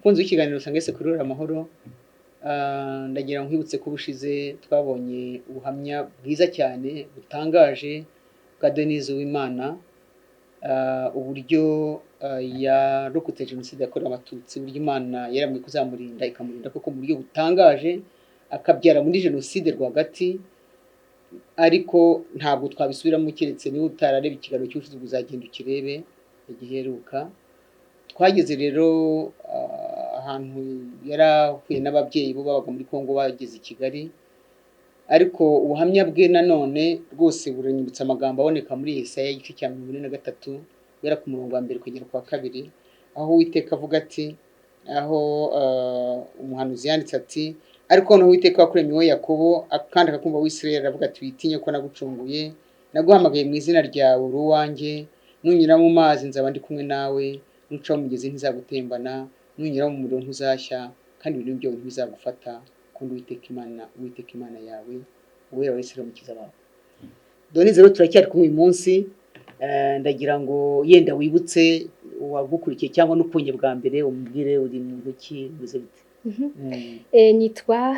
Mukunzi w'ikiganiro Sangwe Sekurura Amahoro, ndagira ngo nkwibutse ko ubushize twabonye ubuhamya bwiza cyane butangaje bwa Denise Uwimana, uburyo yarokotse Jenoside yakorewe Abatutsi, uburyo Imana yaramwe kuzamurinda, ikamurinda koko mu buryo butangaje, akabyara muri Jenoside rwagati. Ariko ntabwo twabisubiramo, keretse niba utarareba ikiganiro cy'ubushize, uzagenda ukirebe igiheruka. Twageze rero ahantu yarahuye n'ababyeyi bo babaga muri Congo, bageze i Kigali. Ariko ubuhamya bwe nanone rwose buranyibutsa amagambo aboneka muri Yesaya, igice cya 43, guhera ku murongo wa mbere kugera ku wa kabiri, aho Uwiteka avuga ati, aho umuhanuzi yanditse ati: "Ariko noneho Uwiteka wakuremye wowe Yakobo, kandi akakumva w'Isirayeli, aravuga ati: 'Witinye ko nagucunguye, naguhamagaye mu izina ryawe, uri uwanjye. Nunyura mu mazi, nzaba ndi kumwe nawe; nuca mu mugezi, ntizagutembana; nunyura mu muriro, ntuzashya, kandi ibintu byawe ntibizagufata, kuko ndi Uwiteka Imana, Uwiteka Imana yawe, Uwera wa Isirayeli, Umukiza wawe.'" Denise rero, turacyari kumwe uyu munsi. Ndagira ngo yenda wibutse uwagukurikiye cyangwa n'ukunye bwa mbere, umubwire uri muntu ki, bimeze bite? Nitwa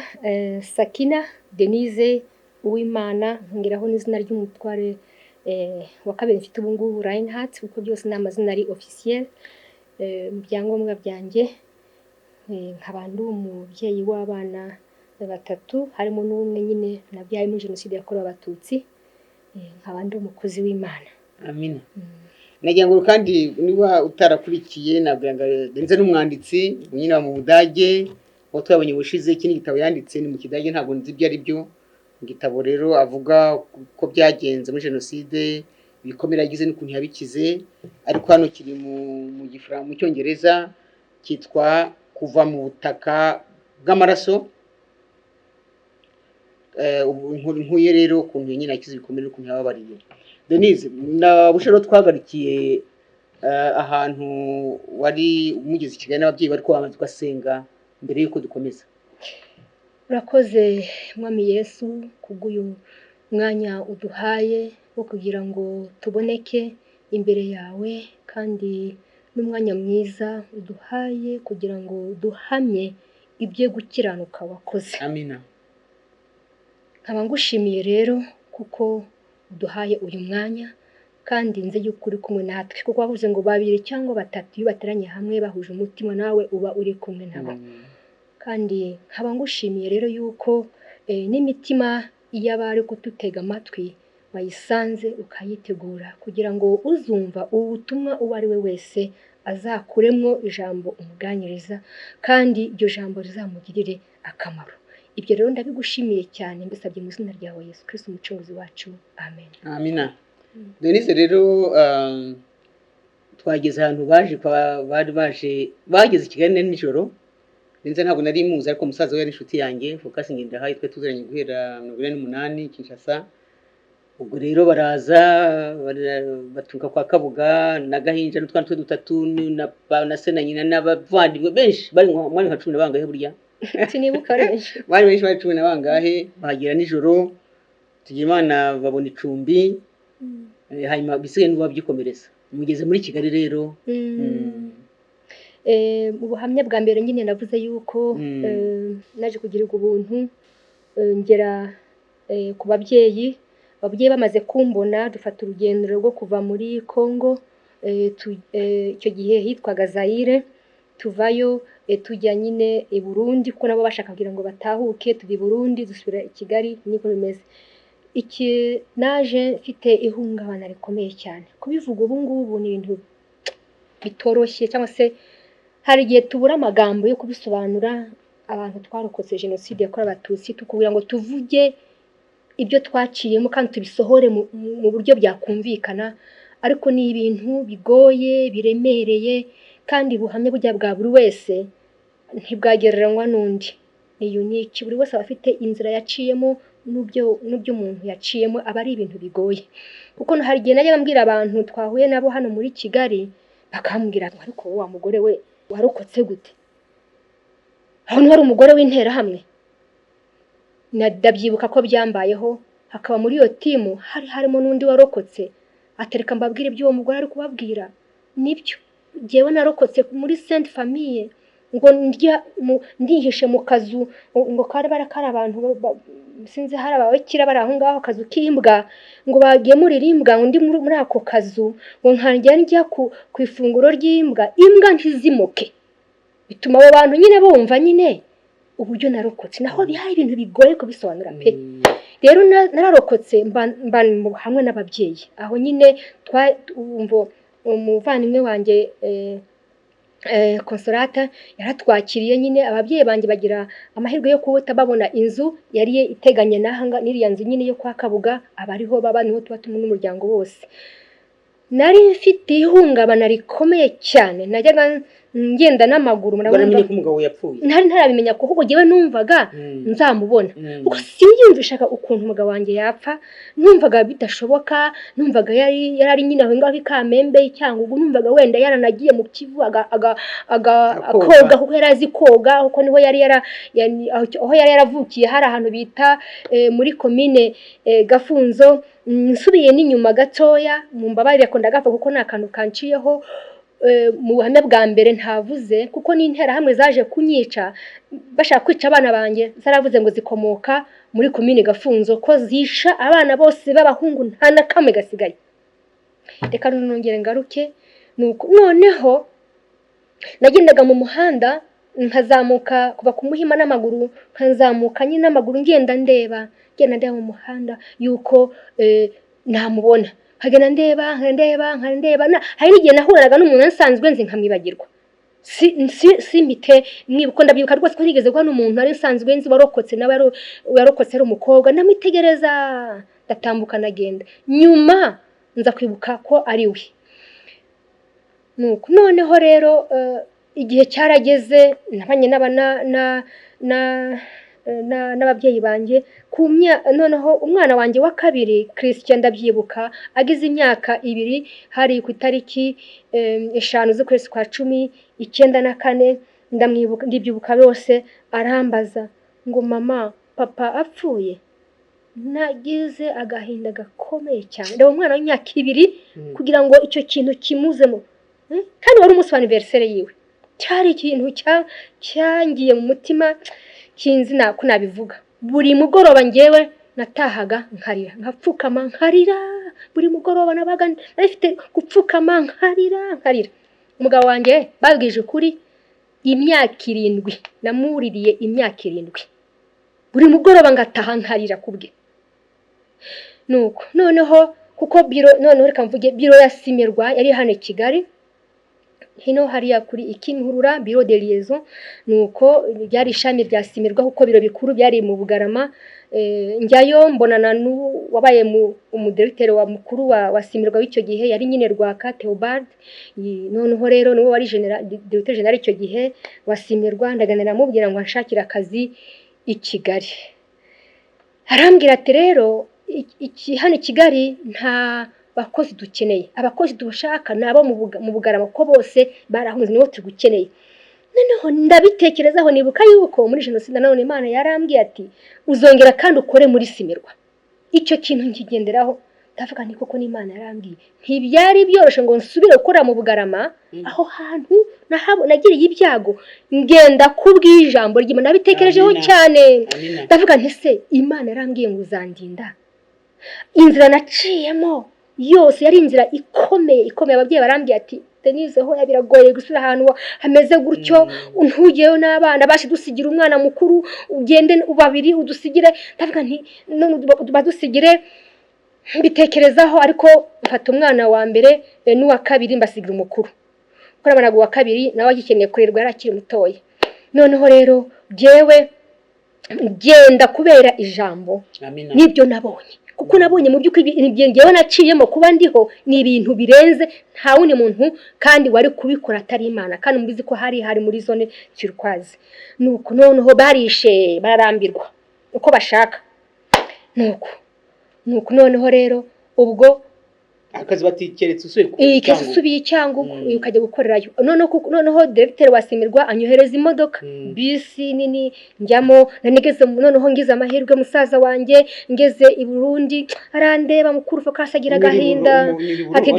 Sakina Denise Uwimana, nkongeraho n'izina ry'umutware wa kabiri mfite ubu ngubu, Reinhardt, kuko byose ni amazina ari officiel mu byangombwa byanjye. Nkaba ndi umubyeyi w'abana batatu, harimo n'umwe nyine nabyaye muri Jenoside yakorewe Abatutsi. Nkaba ndi umukozi w'Imana. Amina. Nagira ngo kandi niba utarakurikiye, nabwira ngo Denise n'umwanditsi nyine mu Budage, aho twabonye ubushize. Ikindi gitabo yanditse ni mu Kidage, ntabwo nzi ibyo ari byo. Igitabo rero avuga ko byagenze muri Jenoside, ibikomere yagize n'ukuntu yabikize, ariko hano kiri mu Cyongereza, cyitwa "Kuva mu butaka bw'amaraso". Ubu inkuru nkuye rero ukuntu nyine yakize ibikomere n'ukuntu yababariye. Denise, na bushero twagarukiye ahantu wari umugeze i Kigali n'ababyeyi bari kubanza ugasenga mbere y'uko dukomeza. Urakoze, Mwami Yesu, kubw'uyu mwanya uduhaye wo kugira ngo tuboneke imbere yawe, kandi n'umwanya mwiza uduhaye kugira ngo duhamye ibyo gukiranuka wakoze. Amina. Nkaba ngushimiye rero kuko uduhaye uyu mwanya, kandi nzi yuko uri kumwe natwe, kuko wavuze ngo babiri cyangwa batatu iyo bateranye hamwe bahuje umutima, nawe uba uri kumwe nabo. Kandi nkaba ngushimiye rero yuko n'imitima y'abari kudutega amatwi wayisanze ukayitegura, kugira ngo uzumva ubu butumwa uwo ari we wese azakuremwo ijambo umuganiriza, kandi iryo jambo rizamugirire akamaro. Ibyo rero ndabigushimiye cyane, mbisabye mu izina ryawe Yesu Kristo, Umucunguzi wacu. Amen. Amina. Denise rero, twageze ahantu baje bari baje, bageze i Kigali nijoro. Denise ntabwo nari muzi, ariko musaza we yari inshuti yanjye, Focus Ngendahayo, twe tuziranye guhera 48 Kinshasa. Ubwo rero baraza, baturuka kwa Kabuga na Gahinja n'utwana twe dutatu na se na nyina n'abavandimwe benshi, bari mwari nka 10 na bangahe burya? Sinibuka benshi. Bari benshi, bari 10 na bangahe. Bahagera nijoro, tugira Imana babona icumbi. Hanyuma bisigaye nibo babyikomereza. Mugeze muri Kigali rero. Mu buhamya bwa mbere nyine navuze yuko naje kugirirwa ubuntu, ngera ku babyeyi. Ababyeyi bamaze kumbona, dufata urugendo rwo kuva muri Congo, icyo gihe hitwaga Zaire. Tuvayo, tujya nyine i Burundi, kuko nabo bashaka kugira ngo batahuke. Tuva i Burundi, dusubira i Kigali, niko bimeze. Iki naje mfite ihungabana rikomeye cyane. Kubivuga ubu ngubu ni ibintu bitoroshye, cyangwa se hari igihe tubura amagambo yo kubisobanura. Abantu twarokotse Jenoside yakorewe Abatutsi, tukubwira ngo tuvuge ibyo twaciyemo kandi tubisohore mu buryo byakumvikana, ariko ni ibintu bigoye, biremereye, kandi ubuhamya burya bwa buri wese ntibwagereranywa n'undi, ni unique. Buri wese aba afite inzira yaciyemo, n'ibyo umuntu yaciyemo aba ari ibintu bigoye, kuko hari igihe najyaga mbwira abantu twahuye nabo hano muri Kigali, bakambwira ngo: "Ariko wowe wa mugore we, warokotse gute? Aho wari umugore w'Interahamwe?" Ndabyibuka ko byambayeho, hakaba muri iyo team hari harimo n'undi warokotse, atereka mbabwire ibyo uwo mugore ari kubabwira nibyo. Jyewe narokotse muri Sainte Famille. Ngo ndya ndihishe mu kazu, ngo kari kari abantu sinzi, hari ababikira bari aho ngaho, akazu k'imbwa, ngo bagemurire imbwa, ngo ndi muri ako kazu, ngo nkajya ndya ku ifunguro ry'imbwa, imbwa ntizimoke. Bituma abo bantu nyine bumva nyine uburyo narokotse. Naho byari ibintu bigoye kubisobanura pe. Rero nararokotse, mba hamwe n'ababyeyi aho nyine. Umuvandimwe wanjye Consolata yaratwakiriye nyine. Ababyeyi banjye bagira amahirwe yo kuba babona inzu yari iteganye n'iriya nzu nyine yo kwa Kabuga, aba ariho baba, niho tuba tumwe n'umuryango wose. Nari mfite ihungabana rikomeye cyane, najyaga ngenda n'amaguru. Waramenye ko umugabo yapfuye? Ntari ntarabimenya, kuko njyewe numvaga nzamubona, kuko siniyumvishaga ukuntu umugabo wanjye yapfa. Numvaga bidashoboka, numvaga yari yari nyine aho ngaho i Kamembe, i Cyangugu, numvaga wenda yaranagiye mu Kivu akoga, kuko yari azi koga, kuko niho yari yara aho yari yaravukiye, hari ahantu bita muri komine Gafunzo. Nsubiye n'inyuma gatoya, mu mbabarire ko ndagapfa, kuko ni akantu kanciyeho mu buhamya bwa mbere ntavuze, kuko n'interahamwe zaje kunyica bashaka kwica abana banjye, zaravuze ngo zikomoka muri komine Gafunzo, ko zisha abana bose b'abahungu, nta na kamwe gasigaye. Reka nongere ngaruke. Nuko noneho nagendaga mu muhanda, nkazamuka kuva ku Muhima n'amaguru, nkazamuka nyine n'amaguru, ngenda ndeba, ngenda ndeba mu muhanda yuko namubona, nkagenda ndeba, nkandeba, nkandeba. Hari n'igihe nahuraga n'umuntu nsanzwe nzi nkamwibagirwa, simpite mwibuka. Ndabyibuka rwose ko nigeze guhura n'umuntu nari nsanzwe nzi warokotse, nawe yarokotse ari umukobwa, ndamwitegereza, ndatambuka, ndagenda. Nyuma nza kwibuka ko ari we. Nuko noneho rero igihe cyarageze, nabanye n'ababyeyi banjye. Noneho umwana wanjye wa kabiri Christian, ndabyibuka agize imyaka 2, hari ku itariki 5 z'ukwezi kwa 10, 94, ndamwibuka, ndibyibuka bose. Arambaza ngo: "Mama, papa apfuye?" Nagize agahinda gakomeye cyane. Ndeba umwana w'imyaka 2, kugira ngo icyo kintu kimuzemo, kandi wari umunsi wa anniversaire yiwe, cyari ikintu cyangiye mu mutima, kinzi ko nabivuga. Buri mugoroba ngewe natahaga nkarira, nkapfukama nkarira. Buri mugoroba nabaga nari gupfukama nkarira, nkarira. Umugabo wanjye, babwije ukuri, imyaka 7 namuririye, imyaka 7, buri mugoroba ngataha nkarira kubwe. Nuko noneho kuko biro, noneho reka mvuge biro ya Simerwa yari hano i Kigali, hino hariya kuri Ikimihurura, bureau de liaison. Nuko ryari ishami rya Simerwa, kuko biro bikuru byari mu Bugarama. Njyayo mbonana n'uwabaye umudirecteur wa mukuru wa Simerwa w'icyo gihe, yari nyine Rwaka Theobald. Noneho rero niwe wari directeur général icyo gihe wa Simerwa. Ndaganira, namubwira ngo anshakire akazi i Kigali. Arambwira ati: "Rero iki hano i Kigali nta bakozi dukeneye, abakozi dushaka ni abo mu Bugarama, kuko bose barahunze, nibo tugukeneye." Noneho ndabitekerezaho, nibuka yuko muri jenoside nanone Imana yarambwiye ati: "Uzongera kandi ukore muri Simerwa." Icyo kintu nkigenderaho, ndavuga nti: "Koko n'Imana yarambwiye." Ntibyari byoroshye ngo nsubire gukora mu Bugarama, aho hantu nagiriye ibyago. Ngenda kubw'ijambo ry'Imana, nabitekerejeho cyane, ndavuga nti: "Se Imana yarambwiye ngo uzandinda?" Inzira naciyemo yose yari inzira ikomeye, ikomeye. Ababyeyi barambwiye ati: "Denise, hoya, biragoye gusubira ahantu hameze gutyo, ntugeyo n'abana bashi, dusigira umwana mukuru ugende, babiri udusigire." Ndavuga nti: "None badusigire?" Mbitekerezaho, ariko mfata umwana wa mbere n'uwa kabiri, mbasigira umukuru, kuko nabonaga uwa kabiri nawe agikeneye kurerwa, yari akiri mutoya. Noneho rero jyewe ngenda kubera ijambo n'ibyo nabonye, kuko nabonye mu by'ukuri ibyo ngewe naciyemo, kuba ndiho ni ibintu birenze, nta wundi muntu kandi wari kubikora atari Imana. Kandi mubizi ko hari muri zone turquoise. Nuko noneho barishe, bararambirwa uko bashaka. Nuko noneho rero ubwo Akazi bati keretse usubiye ku Keretse Cyangugu. usubiye i Cyangugu, ukajya gukorerayo. Noneho directeur wa Simirwa anyohereza imodoka, bisi nini, njyamo. Nanigeze noneho ngize amahirwe, musaza wanjye ngeze i Burundi arandeba, mukuru Focus agira agahinda. Ati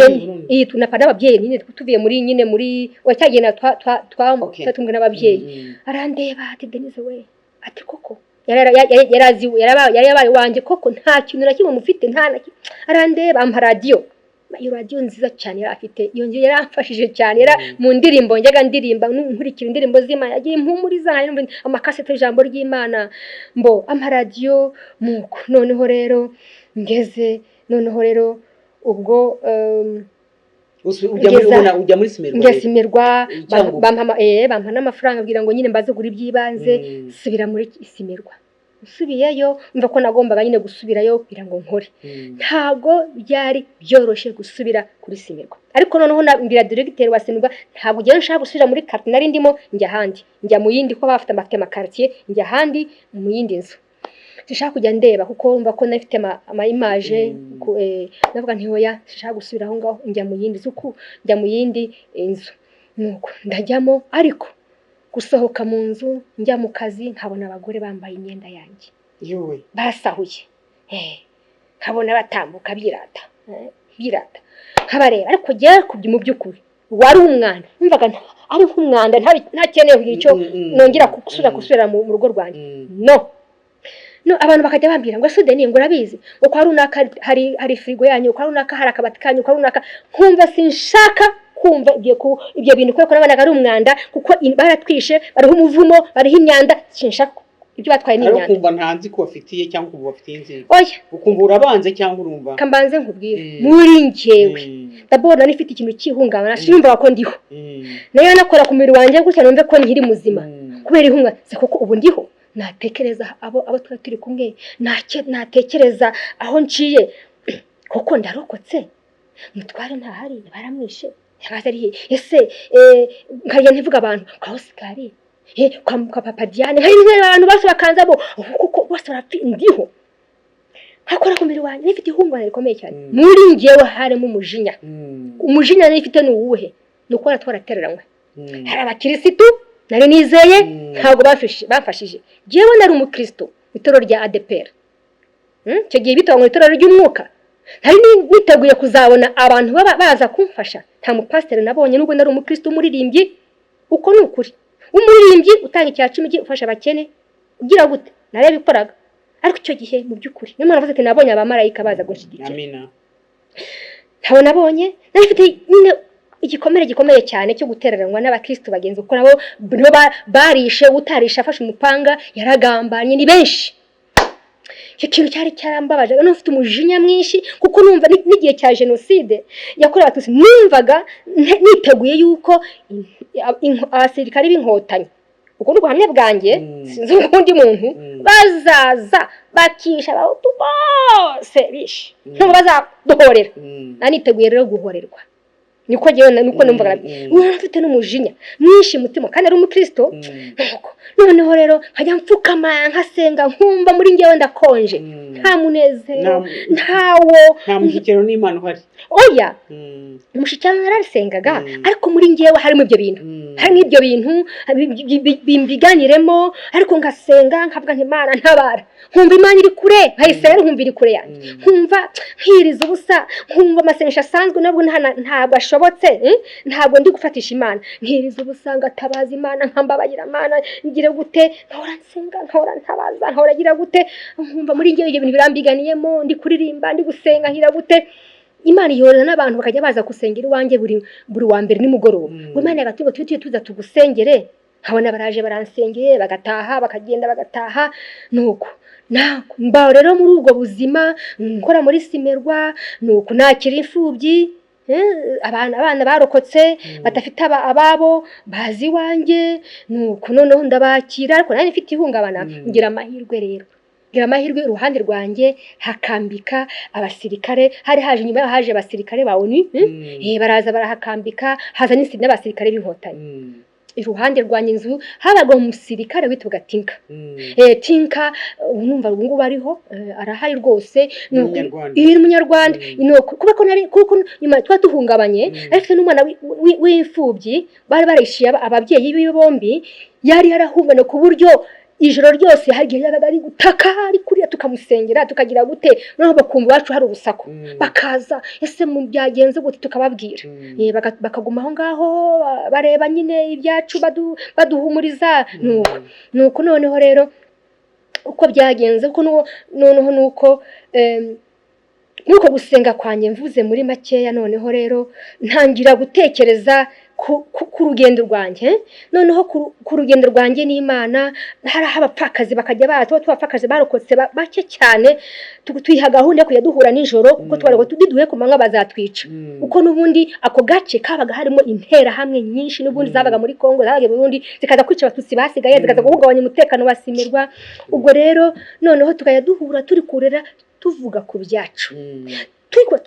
iyi tunapa n'ababyeyi nyine tuvuye muri nyine muri wacyagenda twa twa twa twatumwe n'ababyeyi. Arandeba ati: "Denise we," ati: "Koko yarazi yari yabaye wanjye koko, nta kintu na kimwe mufite, nta na kimwe." Arandeba, ampa radiyo, iyo radiyo nziza cyane yari afite. Iyo ngiyo yaramfashije cyane, yara mu ndirimbo njyaga ndirimba, nkurikira indirimbo z'Imana, yagiye impumuriza, numva amakasete y'ijambo ry'Imana. Mbo ampa radiyo nuko noneho rero ngeze, noneho rero ubwo Ujya muri ujya muri Simerwa njya rero. Simerwa. Cyangugu. Bampa n'amafaranga, kugira ngo nyine mbaze kugura iby'ibanze. Subira muri Simerwa, nsubiyeyo mva ko nagombaga nyine gusubirayo kugira ngo nkore. Ntabwo byari byoroshye gusubira kuri Simerwa, ariko noneho mbwira directeur wa Simerwa: "Ntabwo ugiye, nshaka gusubira muri quartier nari ndimo, njya ahandi, njya mu yindi," ko bafite amaquartier, njya ahandi mu yindi nzu. Sinshaka kujya ndeba kuko mva ko nafite ama image. Ndavuga nti: "Oya, sinshaka gusubira aho ngaho," njya mu yindi nzu, njya mu yindi nzu. Nuko ndajyamo, ariko gusohoka mu nzu njya mu kazi nkabona abagore bambaye imyenda yanjye. Yewe. Basahuye, nkabona batambuka birata, birata, nkabareba. Ariko jyewe mu by'ukuri wari umwanda, numvaga ari nk'umwanda, ntakeneye kugira icyo nongera gusubira gusubira mu rugo rwanjye. No no abantu bakajya bambwira ngo: "Ese Deni, ngo urabizi ngo kwa runaka hari firigo yanyu, kwa runaka hari akabati kanyu, kwa runaka." Nkumva sinshaka kumva ibyo bintu, kubera ko nabonaga ari umwanda, kuko baratwishe, bariho umuvumo, bariho imyanda, sinshaka ibyo batwaye ni Ariko imyanda. ukumva nta nzi ko bafitiye cyangwa ukumva bafitiye inzego? Oya. Ukumva urabanze cyangwa urumva? Kambanze nkubwire, muri njyewe d'abord nari mfite ikintu cy'ihungabana, sinumvaga ko ndiho. Nayo nakora ku mubiri wanjye gutya numve ko nkiri muzima, kubera ihunga si koko ubu ndiho. Natekereza abo twari turi kumwe, natekereza aho nciye, koko ndarokotse, mutware ntahari, baramwishe, yabaze ari he ese? Nkajya ntivuga abantu kwa Osikari, kwa papa Diane, nkajya abantu bose bakanzamo, kuko bose barapfi, ndiho nkakora ku mubiri wanjye, nifite ihungabana rikomeye cyane. Muri njyewe harimo umujinya. Umujinya nari mfite ni uwuhe? Ni uko twaratereranywe. Hari abakirisitu nari nizeye, ntabwo bamfashije. Njyewe nari umukristo mu itorero rya ADEPR. Icyo gihe bitwa ngo itorero ry'umwuka. Nari niteguye kuzabona abantu baba baza kumfasha. Nta mupasiteri nabonye, nubwo nari umukristo w'umuririmbyi. Uko ni ukuri, umuririmbyi utanga icya cumi, ufasha abakene, ugira gute, narabikoraga. Ariko icyo gihe mu by'ukuri niyo mpamvu navuze ati nabonye abamarayika baza gunshyigikira. Amina. Ntabwo nabonye. Nari mfite nyine igikomere gikomeye cyane cyo gutereranwa n'abakristo bagenzi, kuko nabo nibo barishe, utarishe afashe umupanga yaragambanye, ni benshi. Icyo kintu cyari cyarambabaje, nari mfite umujinya mwinshi, kuko numva n'igihe cya jenoside yakorewe Abatutsi numvaga niteguye yuko abasirikari b'Inkotanyi, ubwo ni ubuhamya bwanjye, sinzi undi muntu, bazaza bakisha Abahutu bose bishe, ntabwo bazaduhorera. Nari niteguye rero guhorerwa, niko njyewe niko numvaga. Ubu mfite n'umujinya mwinshi mutima, kandi ari umukristo. Nuko noneho rero nkajya mfukama nkasenga, nkumva muri njyewe ndakonje, nta munezero, ntawo. Nta mushyikirano n'Imana uhari. Oya. Umushyikirano narasengaga, ariko muri njyewe harimo ibyo bintu, harimo ibyo bintu bimbiganiremo, ariko ngasenga nkavuga nti: "Imana ntabara." Nkumva Imana iri kure, nkayisenga nkumva iri kure yanjye, nkumva nkiriza ubusa, nkumva amasengesho asanzwe nabwo ntabwo ashobotse, Ntabwo ndi gufatisha Imana, nkiriza ubusa, ngatabaza Imana, nkambabarira Imana, ngira gute, nkahora nsenga, nkahora ntabaza, nkahora ngira gute, nkumva muri njyewe ibyo bintu birambiganiyemo, ndi kuririmba, ndi gusenga, ngira gute. Imana ihorera n'abantu bakajya baza gusengera iwanjye buri wa mbere nimugoroba. Ngo Imana yagatunga tujye tuza tugusengere, nkabona baraje baransengeye, bagataha, bakagenda, bagataha. Nuko mbaho rero muri ubwo buzima, nkora muri Simerwa, nuko nakira imfubyi, abana barokotse badafite ababo bazi iwanjye, nuko noneho ndabakira, ariko nari mfite ihungabana. Ngira amahirwe rero, ngira amahirwe, iruhande rwanjye hakambika abasirikare. Hari haje nyuma yaho haje abasirikare ba ONU, baraza barahakambika, haza n'abasirikare b'Inkotanyi. Iruhande rwanjye inzu habaga umusirikare witwaga Tinka. Tinka, ubu numva ubu ngubu ariho, arahari rwose. Ni Umunyarwanda. Ni Umunyarwanda. Nuko kubera ko nari, kuko nyuma twari duhungabanye, ariko n'umwana w'imfubyi bari barishiye ababyeyi biwe bombi, yari yarahungabanye ku buryo ijoro ryose hari igihe yabaga ari gutaka, ari kurira, tukamusengera, tukagira gute, noneho bakumva iwacu hari urusaku, bakaza: "Ese mu byagenze gute?" Tukababwira. Bakaguma aho ngaho bareba nyine ibyacu, baduhumuriza. Nuko noneho rero uko byagenze, kuko noneho nuko muri uko gusenga kwanjye, mvuze muri makeya, noneho rero ntangira gutekereza ku rugendo rwanjye. Noneho ku rugendo rwanjye n'Imana, hari aho abapfakazi bakajya baza, tuba abapfakazi barokotse bake cyane, twiha gahunda yo kujya duhura nijoro, kuko twarago duhuye ku manywa bazatwica, kuko n'ubundi ako gace kabaga harimo interahamwe nyinshi n'ubundi zabaga muri Kongo, zabaga i Burundi, zikaza kwica Abatutsi basigaye, zikaza guhungabanya umutekano wa Simerwa. Ubwo rero noneho tukajya duhura turi kurera, tuvuga ku byacu,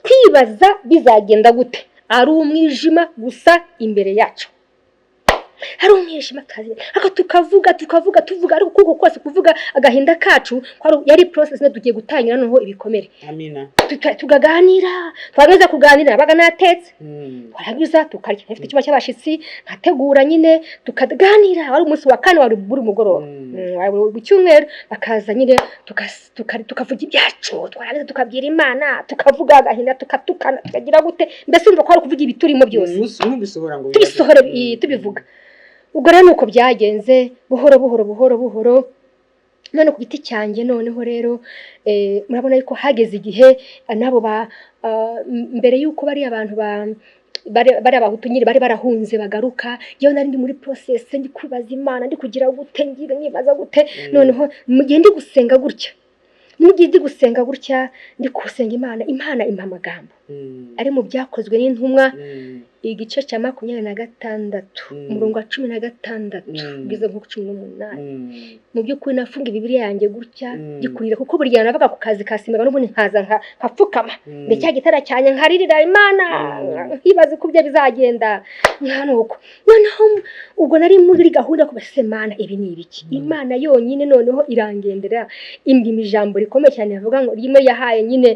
twibaza bizagenda gute, ari umwijima gusa imbere yacu, hari umwijima kazi, ariko tukavuga, tukavuga, tuvuga, ariko kuko kose kuvuga agahinda kacu yari process no tugiye gutangira noneho ibikomere. Amina. Tukaganira, twarangiza kuganira, nabaga natetse, twarangiza tukarya, mfite icyumba cy'abashitsi nkategura nyine, tukaganira. Wari umunsi wa kane, wari buri mugoroba. Wari buri cyumweru, bakaza nyine tukavuga ibyacu, twarangiza tukabwira Imana, tukavuga agahinda, tukatukana, tukagira gute, mbese urumva ko ari ukuvuga ibiturimo byose. Mubisohora ngo tubisohora, tubivuga. Ubwo rero nuko byagenze buhoro buhoro buhoro buhoro. None ku giti cyanjye noneho rero, murabona yuko hageze igihe, nabo ba mbere yuko bariya abantu ba bari Abahutu nyine bari barahunze bagaruka, yewe nari ndi muri process, ndi kwibaza Imana, ndi kugira gute, ngira nyibaza gute. Noneho mu gihe ndi gusenga gutya, mu gihe ndi gusenga gutya, ndi gusenga Imana, Imana impa amagambo ari mu Byakozwe n'Intumwa, igice cya 26, umurongo wa 16 ugeze nko ku 18. Mu by'ukuri nafunga Bibiliya yanjye gutya, ndikurira, kuko buri gihe navaga ku kazi ka Simerwa n'ubundi nkaza nkapfukama mbere cya gitara cyanjye, nkaririra Imana, nkibaza uko ibyo bizagenda, nkanuko. Noneho ubwo nari muri gahunda yo kubaza Imana: "Ibi ni ibiki?" Imana yonyine noneho irangendera, imbwira ijambo rikomeye cyane, rivuga ngo rimwe yahaye nyine,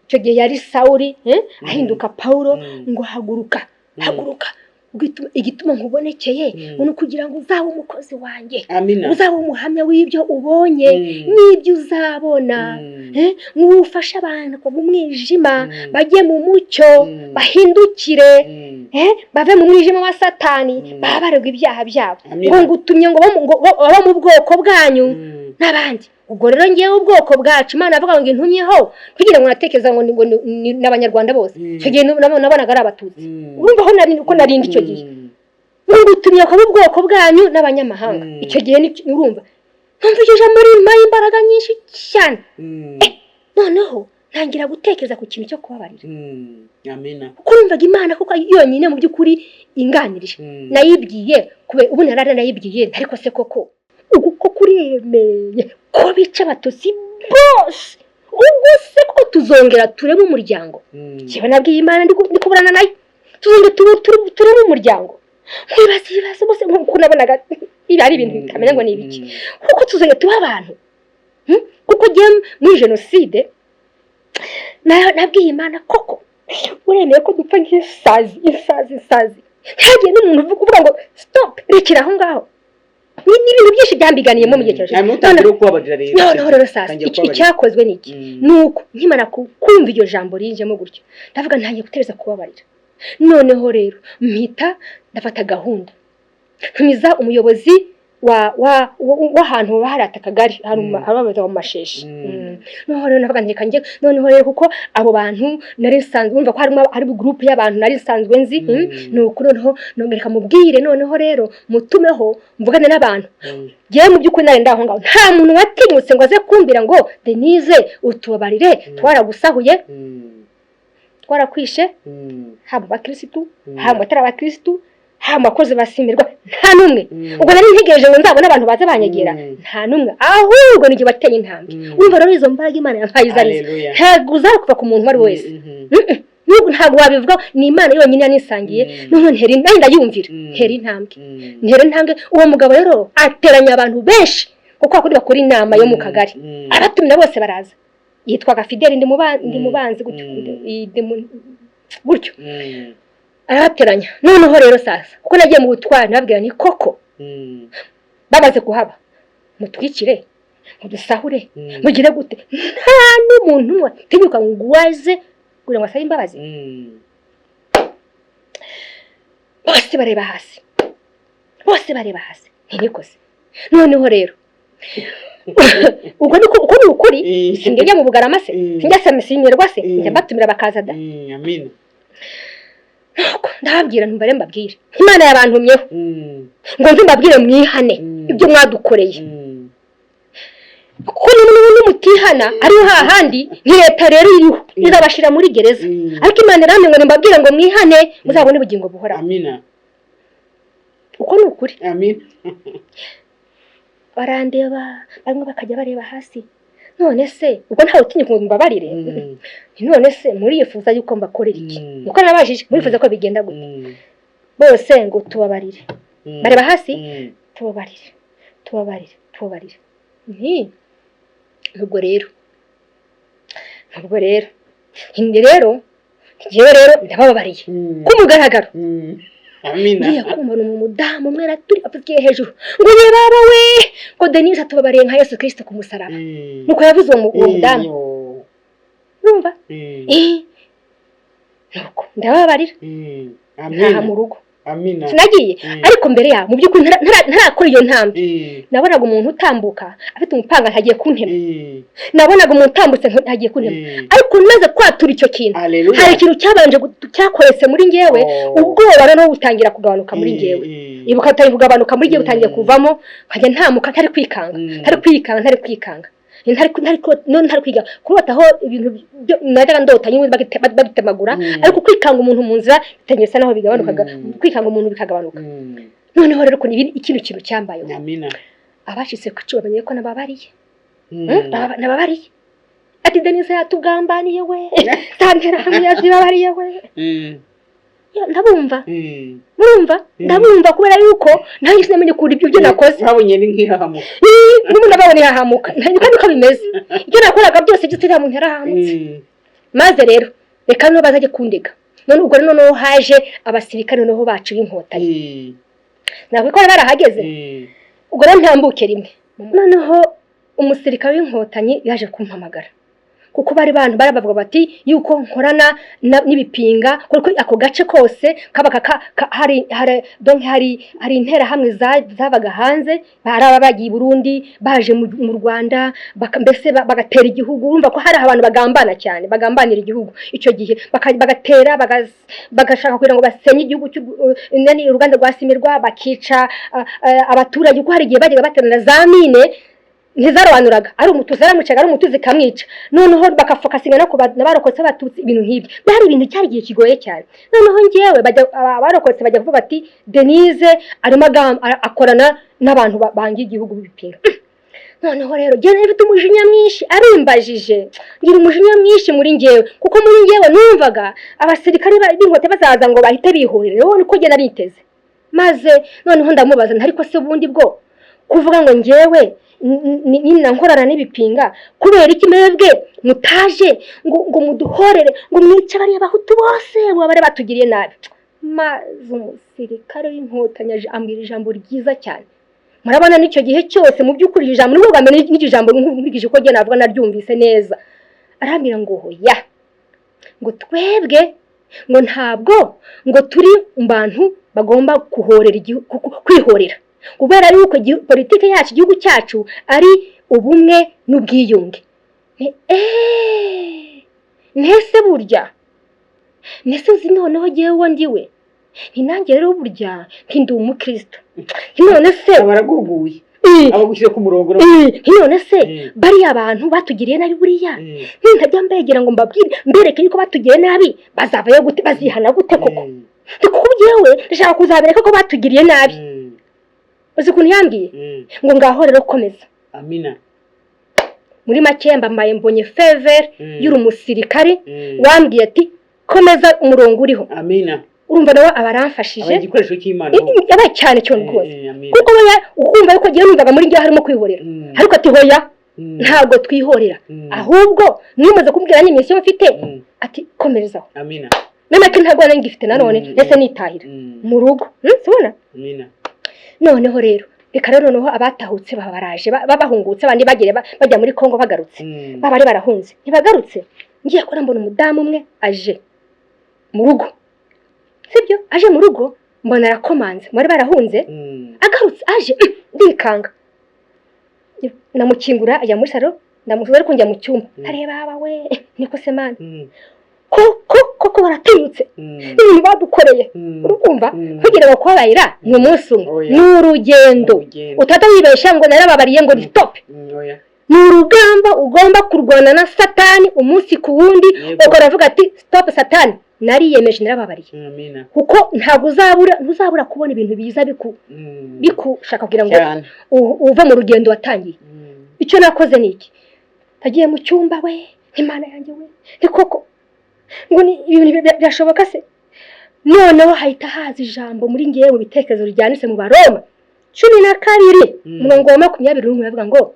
icyo gihe yari Sawuli, ahinduka Pawulo, ngo: "Haguruka, haguruka, igituma nkubonekeye ni ukugira ngo uzabe umukozi wanjye, Amina. uzabe umuhamya w'ibyo ubonye n'ibyo uzabona, ufashe abantu kuva mu mwijima bajye mu mucyo, bahindukire, bave mu mwijima wa Satani, baba baregwa ibyaha byabo." Amina. Ngo ngutumye ngo bo mu bwoko bwanyu n'abandi. Ubwo rero ngewe ubwoko bwacu Imana avuga ngo intumyeho, kugira ngo natekereza ngo ni Abanyarwanda bose. Icyo gihe nabonaga ari Abatutsi. Urumva aho nari, uko narindi icyo gihe. Ngo ngutumye kuba ubwoko bwanyu n'abanyamahanga. Icyo gihe urumva numva iryo jambo rimpaye imbaraga nyinshi cyane. Noneho ntangira gutekereza ku kintu cyo kubabarira, Amina. kuko numvaga Imana kuko yonyine mu by'ukuri inganirije. Nayibwiye kubera ubu narara nayibwiye, ariko se koko ubu ko kuremeye ko bica Abatutsi bose, ubwo se ko tuzongera turebe umuryango? Njyewe nabwiye Imana, ndi kuburana nayo, tuzongera turebe umuryango? Nkibaza ibibazo bose, nkuko nabonaga ibi ari ibintu bitamenya ngo ni ibiki, kuko tuzongera tuba abantu? Kuko njyewe muri jenoside nabwiye Imana: "Koko uremeye ko dupfa nk'isazi, isazi, isazi, ntihagire n'umuntu uvuga ngo stop, rekera aho ngaho?" Ni ibintu byinshi byambiganiyemo mu gihe cya jenoside. Hanyuma utangira kubabarira rero. Noneho rero sasa Utangira kubabarira. icyakozwe ni iki? Ni uko nkimara kumva iryo jambo rinjemo gutyo, ndavuga ntangiye gutereza kubabarira. Noneho rero mpita ndafata gahunda, ntumiza umuyobozi w'ahantu haba hari akagari, hari hari mu Masheshi. Noneho rero navuga nti reka njye noneho rero, kuko abo bantu nari nsanzwe wumva ko harimo hari groupe y'abantu nari nsanzwe nzi. Nuko noneho reka mubwire, noneho rero mutumeho mvugane n'abantu. Njyewe mu by'ukuri nari ndaho ngaho, nta muntu watinyutse ngo aze kumbwira ngo: "Denise, utubabarire, twaragusahuye, twarakwishe." Haba abakirisitu, haba abatari abakirisitu, haba abakozi basimirwa, nta n'umwe. Ubwo nari ntegereje ngo nzabone abantu baza banyegera, nta n'umwe, ahubwo ni jye wateye intambwe. Urumva rero izo mbaraga Imana yampaye izo arizo Haleluya. ntabwo uzakuva ku muntu uwo ari we wese. Ntabwo wabivuga, ni Imana yonyine yanisangiye. Noneho ntera nanjye ndayumvira, ntera intambwe, ntera intambwe. Uwo mugabo rero ateranya abantu benshi, kuko kundi bakora inama yo mu kagari, abatumira bose baraza. Yitwaga Fideli, ndi mubanzi gutyo, gutyo. Arabateranya. Noneho rero sasa, kuko nagiye mu butwari, nababwira ni koko bamaze kuhaba, mutwikire, mudusahure, mugire gute, nta n'umuntu umwe tinyuka ngo waze kugira ngo asabe imbabazi. Bose bareba hasi, bose bareba hasi. Ntinikoze. Noneho rero ubwo niko, uko ni ukuri. Sinjya mu Bugarama se? Sinjya simirwa se? Njya mbatumira bakaza da. Amina. Nuko ndababwira, ntumbare mbabwire, Imana yabantumyeho ngo nze mbabwire mwihane ibyo mwadukoreye, kuko n'ubu nimutihana ariho hahandi ni leta rero iriho izabashyira muri gereza. Ariko Imana iramye ngo nimbabwire ngo mwihane, muzabone ubugingo buhoraho. Amina. Uko ni ukuri. Amina. Barandeba, bamwe bakajya bareba hasi. None se ubwo ntawe utinya ngo mbabarire? None se murifuza yuko mbakorera iki? Niko nabajije, murifuza ko bigenda gute? Bose ngo tubabarire. Bareba hasi. Tubabarire, tubabarire, tubabarire. Nti nubwo rero nti rero njyewe rero ndabababariye ku mugaragaro. Amina. Ngiye kumva ni umudamu umwe araturi apfukiye hejuru ngo ye baba we, ngo Denise atubabariye nka Yesu Kirisito ku musaraba. Nuko yavuze uwo mudamu. Urumva? Nuko ndababarira, ntaha mu Amina. rugo. Amina. Sinagiye. Ariko mbere yaho, mu by'ukuri ntarakora iyo ntambwe, nabonaga umuntu utambuka afite umupanga ntagiye kuntema. Nabonaga umuntu utambutse ntagiye kuntema. Ariko maze kwatura icyo kintu, Haleluya. hari ikintu cyabanje cyakoretse muri njyewe. Oh. Ubwoba noneho butangira kugabanuka muri njyewe. Ibuka butangiye kugabanuka muri njyewe, butangiye kuvamo, nkajya ntamuka ntari kwikanga, ntari kwikanga, ntari kwikanga, none ntari kwiga kurotaho ibintu najyaga ndota nyine badutemagura. Ariko kwikanga umuntu mu nzira bitangiye bisa naho bigabanukaga, kwikanga umuntu bikagabanuka. Noneho rero ikindi kintu cyambayeho, Amina. abacitse ku icumu bamenye ko nababariye. Nababariye ati Denise yatugambaniye we, za Nterahamwe yazibabariye we. Ya, ndabumva. Murumva? Ndabumva kubera yuko nanjye sinamenye ukuntu ibyo nakoze. Babonye ni nk'ihahamuka. N'ubu ndababona ihahamuka, niko niko bimeze. Ibyo nakoraga byose byose, uriya muntu yarahamutse. Maze rero reka noneho bazajye kundega. None ubwo noneho haje abasirikare noneho bacu b'Inkotanyi, ntabwo ko barahageze. Ubwo rero ntambuke rimwe, noneho umusirikare w'Inkotanyi yaje kumpamagara, kuko bari bantu barabavuga bati yuko nkorana n'ibipinga, kuko ako gace kose kabaga hari donc hari interahamwe zabaga hanze, hari abagiye i Burundi, baje mu Rwanda, mbese bagatera igihugu. Urumva ko hari abantu bagambana cyane, bagambanira igihugu icyo gihe, bagatera, bagashaka kugira ngo basenye igihugu nani, uruganda rwa Simirwa, bakica abaturage, kuko hari igihe bajyaga baterana za mine ntizarobanuraga, ari Umutusi aramucaga, ari Umutusi ikamwica. Noneho bakafokasinga no ku n'abarokotse Abatutsi, ibintu nk'ibyo byari ibintu cyari igihe kigoye cyane. Noneho njyewe bajya abarokotse bajya kuvuga ati Denise arimo akorana n'abantu banga igihugu b'ibipinga. Noneho rero njyewe nari mfite umujinya mwinshi, arimbajije ngira umujinya mwinshi muri njyewe, kuko muri njyewe numvaga abasirikare b'Inkotanyi bazaza ngo bahite bihorera. Rero niko njye nariteze. Maze noneho ndamubaza nti ariko se ubundi bwo kuvuga ngo njyewe nina nkorana n'ibipinga, kubera iki mwebwe mutaje ngo muduhorere, ngo mwice bariya Bahutu bose ngo bari batugiriye nabi? Maze umusirikare w'Inkotanyi aje ambwira ijambo ryiza cyane. Murabona n'icyo gihe cyose, mu by'ukuri iri jambo nibwo bwa mbere n'iryo jambo nkurikije uko njye navuga naryumvise neza. Arambwira ngo hoya, ngo twebwe ngo ntabwo ngo turi mu bantu bagomba kuhorera kwihorera, kubera yuko politiki yacu, igihugu cyacu ari ubumwe n'ubwiyunge. Ntese burya ntese uzi noneho jyewe uwo ndiwe, nti nanjye rero burya nti ndi umukristo. Nti none se Baraguhuguye, abagushyire ku murongo. Nti none se bariya bantu batugiriye nabi buriya, nintajya mbegera ngo mbabwire, mbereke yuko batugiriye nabi, bazavayo gute, bazihana gute koko? Ndi kuko jyewe ndashaka kuzabereka ko batugiriye nabi. Uzi ukuntu yambwiye? Ngo ngaho rero komeza. Amina. Muri make mbambaye mbonye faveur y'uri umusirikare wambwiye ati Komeza umurongo uriho. Amina. Urumva nawe aba aramfashije. Aba igikoresho cy'Imana. Yabaye cyane cyane rwose. Amina. Kuko we ukumva yuko agiye, numvaga muri njye harimo kwihorera, ariko ati: "Hoya, ntabwo twihorera." Ahubwo nimaze kubwira nyine mission mfite, ati: "Komerezaho." Amina. None ati ntabwo nari ngifite nanone, ndetse nitahira mu rugo. Sibona? Amina. Noneho rero reka rero noneho abatahutse baba baraje, bahungutse, abandi bagiye bajya muri Kongo bagarutse, baba bari barahunze ntibagarutse. Ngiye kubona mbona umudamu umwe aje mu rugo, sibyo? Aje mu rugo mbona arakomanze, bari barahunze. Agarutse aje, ndikanga, namukingura ajya muri salo, ndamusubiza ariko njya mu cyumba. Ntareba aba we, niko se Mana, koko koko baratinyutse ibintu badukoreye. Urumva, kugira ngo kubabarira ni umunsi umwe? Oya. Ni urugendo. Urugendo. Utata wibeshya ngo narababariye ngo ni stop. Oya. Ni urugamba ugomba kurwana na Satani umunsi ku wundi. Ukora ati: "Stop Satani, nariyemeje, narababariye." Amina. Kuko ntabwo uzabura, ntuzabura kubona ibintu biza bikushaka kugira ngo uve mu rugendo watangiye. Icyo nakoze ni iki? Nagiye mu cyumba we, Imana yanjye we, ni koko ngo ni ibintu birashoboka se? Noneho hahita haza ijambo muri ngewe mu bitekerezo ryanditse mu Baroma 12, umurongo wa 21, uravuga ngo: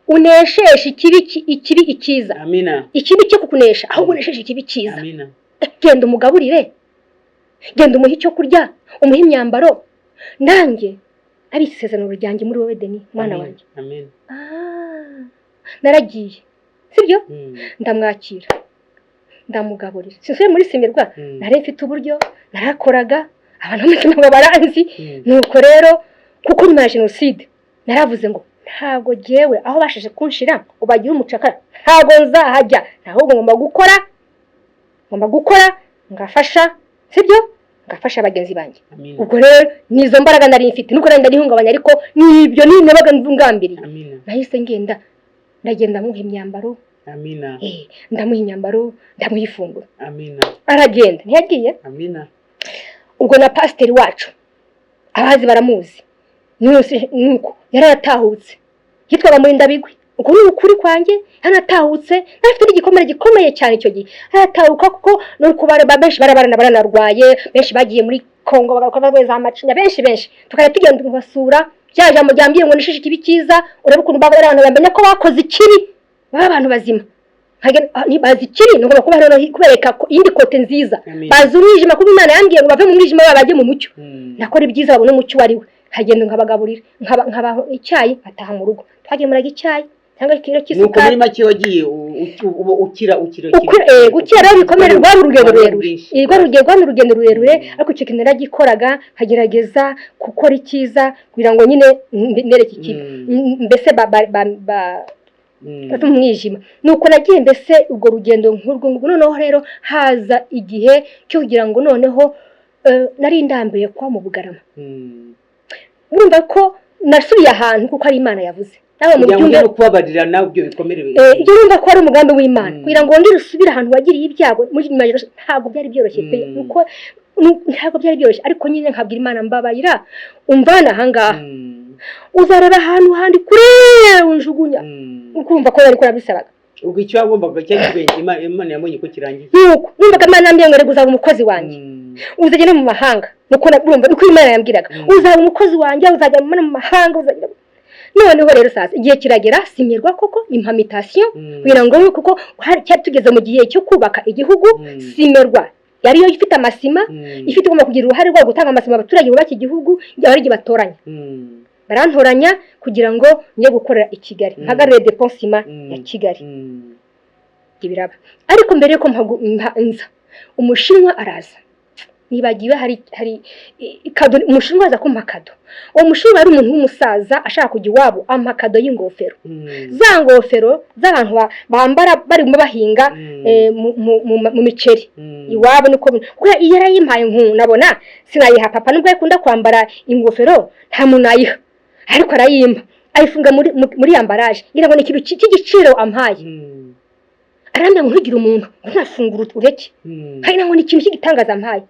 "Unesheshe ikibi ikibi icyiza." Amina. Ikibi cyo kukunesha, ahubwo unesheje ikibi cyiza. Amina. Genda umugaburire, genda umuhe icyo kurya, umuhe imyambaro, nanjye ari isezerano ryanjye muri wowe, Deni mwana Amina. wanjye. Amina. Ah, naragiye, sibyo? Ndamwakira, ndamugaburira, sinsubiye muri Cimerwa. Nari mfite uburyo narakoraga, abantu bose ntabwo baranzi. Nuko rero kuko nyuma ya jenoside naravuze ngo ntabwo jyewe aho bashije kunshira ngo bagire umucakara, ntabwo nzahajya, ahubwo ngomba gukora, ngomba gukora ngafasha, sibyo? Ngafasha bagenzi banjye. Amina. Ubwo rero nizo mbaraga nari mfite, nuko nari ndahungabanya, ariko nibyo nabaga ngambiriye. Amina. Nahise ngenda, ndagenda muha imyambaro. Amina. Ndamuha imyambaro, ndamuha ifunguro. Amina. Aragenda, ntiyagiye? Amina. Ubwo na pasiteri wacu, abazi baramuzi, nuko yaratahutse, yitwaga Murindabigwi. Uko ni ukuri kwanjye, yaratahutse afite n'igikomere gikomeye cyane icyo gihe aratahuka, kuko nuko benshi baranarwaye, benshi bagiye muri Kongo bagakora barwaye za macinya, benshi benshi tukajya tugenda kubasura. Rya jambo ryambwiye ngo nishishe ikibi cyiza, urebe ukuntu baba ari abantu bamenya ko bakoze ikibi, baba abantu bazima. Ntibazi ikibi, ni ngombwa kuba noneho kubereka ko iyindi côté nziza. Amen. Bazi umwijima, kuko Imana yambwiye ngo bave mu mwijima bajye mu mucyo. Nakora ibyiza babone umucyo uwo ari we. Nkagenda nkabagaburira, nkabaha icyayi, nkataha mu rugo. Twagemuraga icyayi cyangwa ikiro Nuko muri cy'isukari. make wagiye uba ukira ukira. Gukira rero bikomere, rwari urugendo Rwari rurerure. rwinshi. Rwari urugendo rurerure, ariko icyo kintu naragikoraga, nkagerageza gukora icyiza kugira ngo nyine nereke ikibi. Mbese ba bave mu mwijima. Nuko nagiye mbese urwo rugendo nk'urwo ngurwo. Noneho rero haza igihe cyo kugira ngo noneho nari ndambiwe kuba mu Bugarama. Urumva ko nasubiye ahantu kuko ari Imana yavuze, nawe mu Kugira ngo byumve. ujye no kubabarira nawe ibyo bikomere. Ibyo urumva ko ari umugambi w'Imana kugira ngo wongere usubire ahantu wagiriye ibyago muri nyuma ya jenoside. Ntabwo byari byoroshye pe. Nuko ntabwo byari byoroshye, ariko nyine nkabwira Imana: "Mbabarira umvana ahangaha, uzareba ahantu handi kure unjugunya." Ukumva ko yari kubisabaga. Ubwo icyo wagombaga cyari kibaye, Imana yabonye ko kirangiye. Nuko numvaga Imana yambwiye ngo reka uzaba umukozi wanjye, uzajya no mu mahanga. Nuko urumva uko Imana yambwiraga: "Uzaba umukozi wanjye, uzajya no mu mahanga, uzajya." Noneho rero sasa igihe kiragera, Cimerwa koko impa mutation kugira ngo, kuko hari cyari tugeze mu gihe cyo kubaka igihugu. Cimerwa yariyo ifite amasima, ifite, igomba kugira uruhare rwo gutanga amasima abaturage bubaka igihugu, ari igihe batoranya. Barantoranya kugira ngo njye gukorera i Kigali, mpagarare dépôt ciment ya Kigali. Ibyo biraba, ariko mbere yuko nza, umushinwa araza, nibagiwe, hari cadeau, umushinwa aza kumpa cadeau. Uwo mushinwa yari umuntu w'umusaza ashaka kujya iwabo, ampa cadeau y'ingofero, za ngofero z'abantu bambara barimo bahinga mu miceri iwabo. Niko kuko iyo yarayimpaye nabona sinayiha papa, nubwo yakunda kwambara ingofero, nta muntu nayiha, ariko arayimpa, ayifunga muri emballage, ngira ngo ni ikintu cy'igiciro ampaye. Arambwira ngo ntugire umuntu, ngo ntafungure ureke. Hari ngo ni ikintu cy'igitangaza ampaye,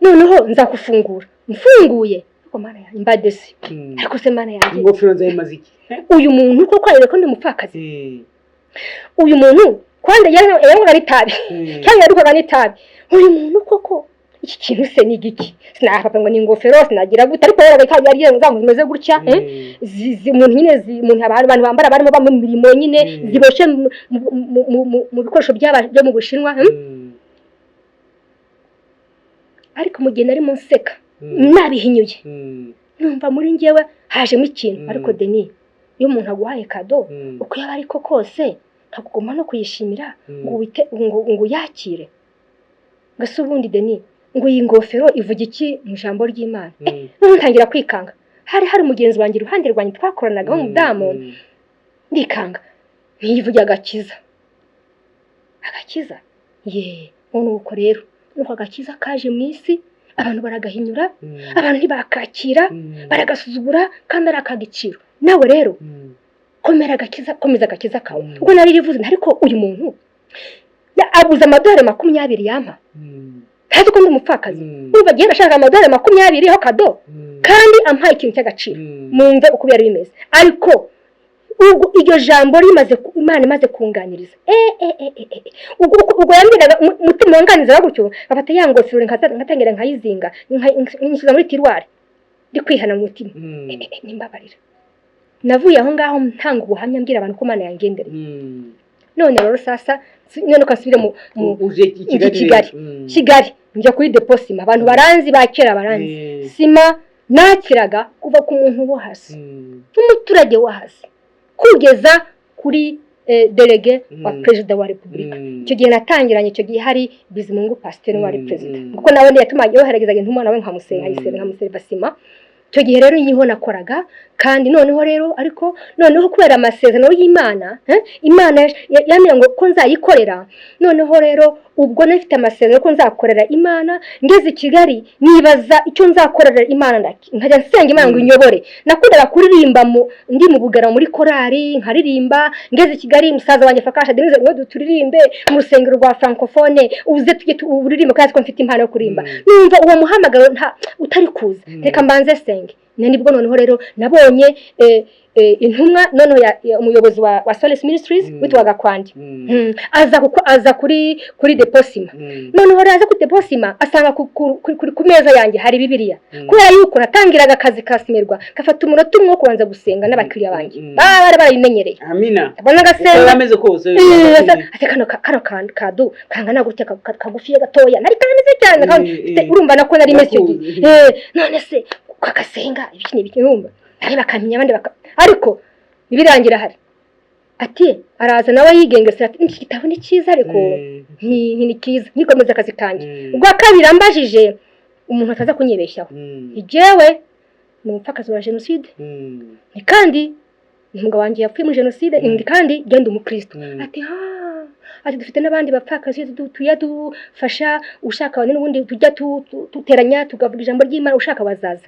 noneho nzakufungura mfunguye. Ariko Mana yanjye, mbadesi. Ariko se Mana yanjye, Ingofero nzayimaze iki? Uyu muntu koko arebe ko ndi umupfakazi? Uyu muntu Kwanda yanywaga n'itabi, cyangwa yarukaga n'itabi. Uyu muntu koko, iki kintu se ni igiki? Sinapapa ngo ni ingofero, sinagira gute, ariko rero itabi yari zamu zimeze gutya, eh? Umuntu nyine umuntu abantu bambara barimo ba mu mirimo nyine, ziboshye mu bikoresho byo mu Bushinwa, Ariko mu gihe narimo nseka, nabihinyuye, numva muri njyewe hajemo ikintu. Ariko Deni, iyo umuntu aguhaye cadeau, uko yaba ariko kose, ntabwo ugomba no kuyishimira, ngo wite ngo uyakire. Ngo ese ubundi Deni, ngo iyi ngofero ivuga iki mu ijambo ry'Imana? Noneho ntangira kwikanga. Hari mugenzi wanjye iruhande rwanjye twakoranaga w'umudamu. Ndikanga, ntiyivuge agakiza, agakiza ye. None uko rero nuko agakiza kaje mu isi, abantu baragahinyura, abantu ntibakakira, baragasuzugura, kandi ari akagiciro. Nawe rero komera agakiza, komeza agakiza kawe. Ubwo nari rivuze, ariko uyu muntu abuze amadolari 20 yampa, ntazi ko ndi umupfakazi. Urumva agiye ashaka amadolari 20 ho cadeau, kandi ampaye ikintu cy'agaciro. Mwumve uko byari bimeze. Ariko ubwo iryo jambo rimaze Imana imaze kunganiriza, ubwo yambwiraga, umutima wanganirizaga gutyo, ngafata ya ngofero, nkatangira nkayizinga, nkayishyiza muri tiroir, ndi kwihana mu mutima. Nimbabarira, navuye aho ngaho ntanga ubuhamya, mbwira abantu ko Imana yangendereye. None rero sasa, none ukasubire mu Uje i Kigali. Kigali. Rero. Kigali, njya kuri dépôt sima. Abantu baranzi, ba kera baranzi. Sima nakiraga kuva ku muntu wo hasi, umuturage wo hasi, kugeza kuri délégué wa perezida wa repubulika. Icyo gihe natangiranye, icyo gihe hari Bizimungu Pasiteri wari perezida, kuko nawe ntiyatuma yoherezaga intumwa, nawe nkamusenga, nkayisenga, nkamuseriva sima. Icyo gihe rero niho nakoraga. Kandi noneho rero, ariko noneho kubera amasezerano y'Imana, Imana yambwira ngo ko nzayikorera. Noneho rero ubwo nafite amasezerano ko nzakorera Imana, ngeze i Kigali nibaza icyo nzakorera Imana, nkajya nsenga Imana ngo inyobore. Nakundaga kuririmba ndi mu Bugarama muri korali, nkaririmba. Ngeze i Kigali, musaza wanjye Fakasha Denise ngo turirimbe mu rusengero rwa francophone, uze tujye uririmbe, kandi ko mfite impano yo kuririmba. Numva uwo muhamagaro nta utari kuza. Reka mbanze senge. Nibwo noneho rero nabonye intumwa noneho ya umuyobozi wa Solace Ministries, witwaga Kwandi. Aza kuko aza kuri dépôt sima. Noneho rero aza kuri dépôt sima, asanga ku meza yanjye hari Bibiliya, kubera yuko natangiraga akazi ka Simerwa gafata umunota umwe wo kubanza gusenga n'abakiriya banjye. Baba bari barabimenyereye. Amina. Abona Uko agasenga. yaba ameze kose. Ati kano cadeau kangana gutya, kagufiya gatoya, nari kameze cyane kandi urumva nako nari meze icyo gihe. Ndakuzi. None se kagasenga ibiki n'ibiki, urumva nawe bakamenya abandi baka, ariko birangira hari ati araza nawe yigengesera, ati iki gitabo ni cyiza, ariko ni cyiza. Nkikomeza akazi kanjye. Ubwa kabiri ambajije, umuntu ataza kunyibeshyaho, jewe ni umupfakazi wa jenoside, ni kandi umugabo wanjye yapfuye muri jenoside, ndi kandi genda umukristo. Ati ha, ati dufite n'abandi bapfakazi tujya dufasha, ushaka n'ubundi tujya duteranya tukavuga ijambo ry'Imana, ushaka bazaza.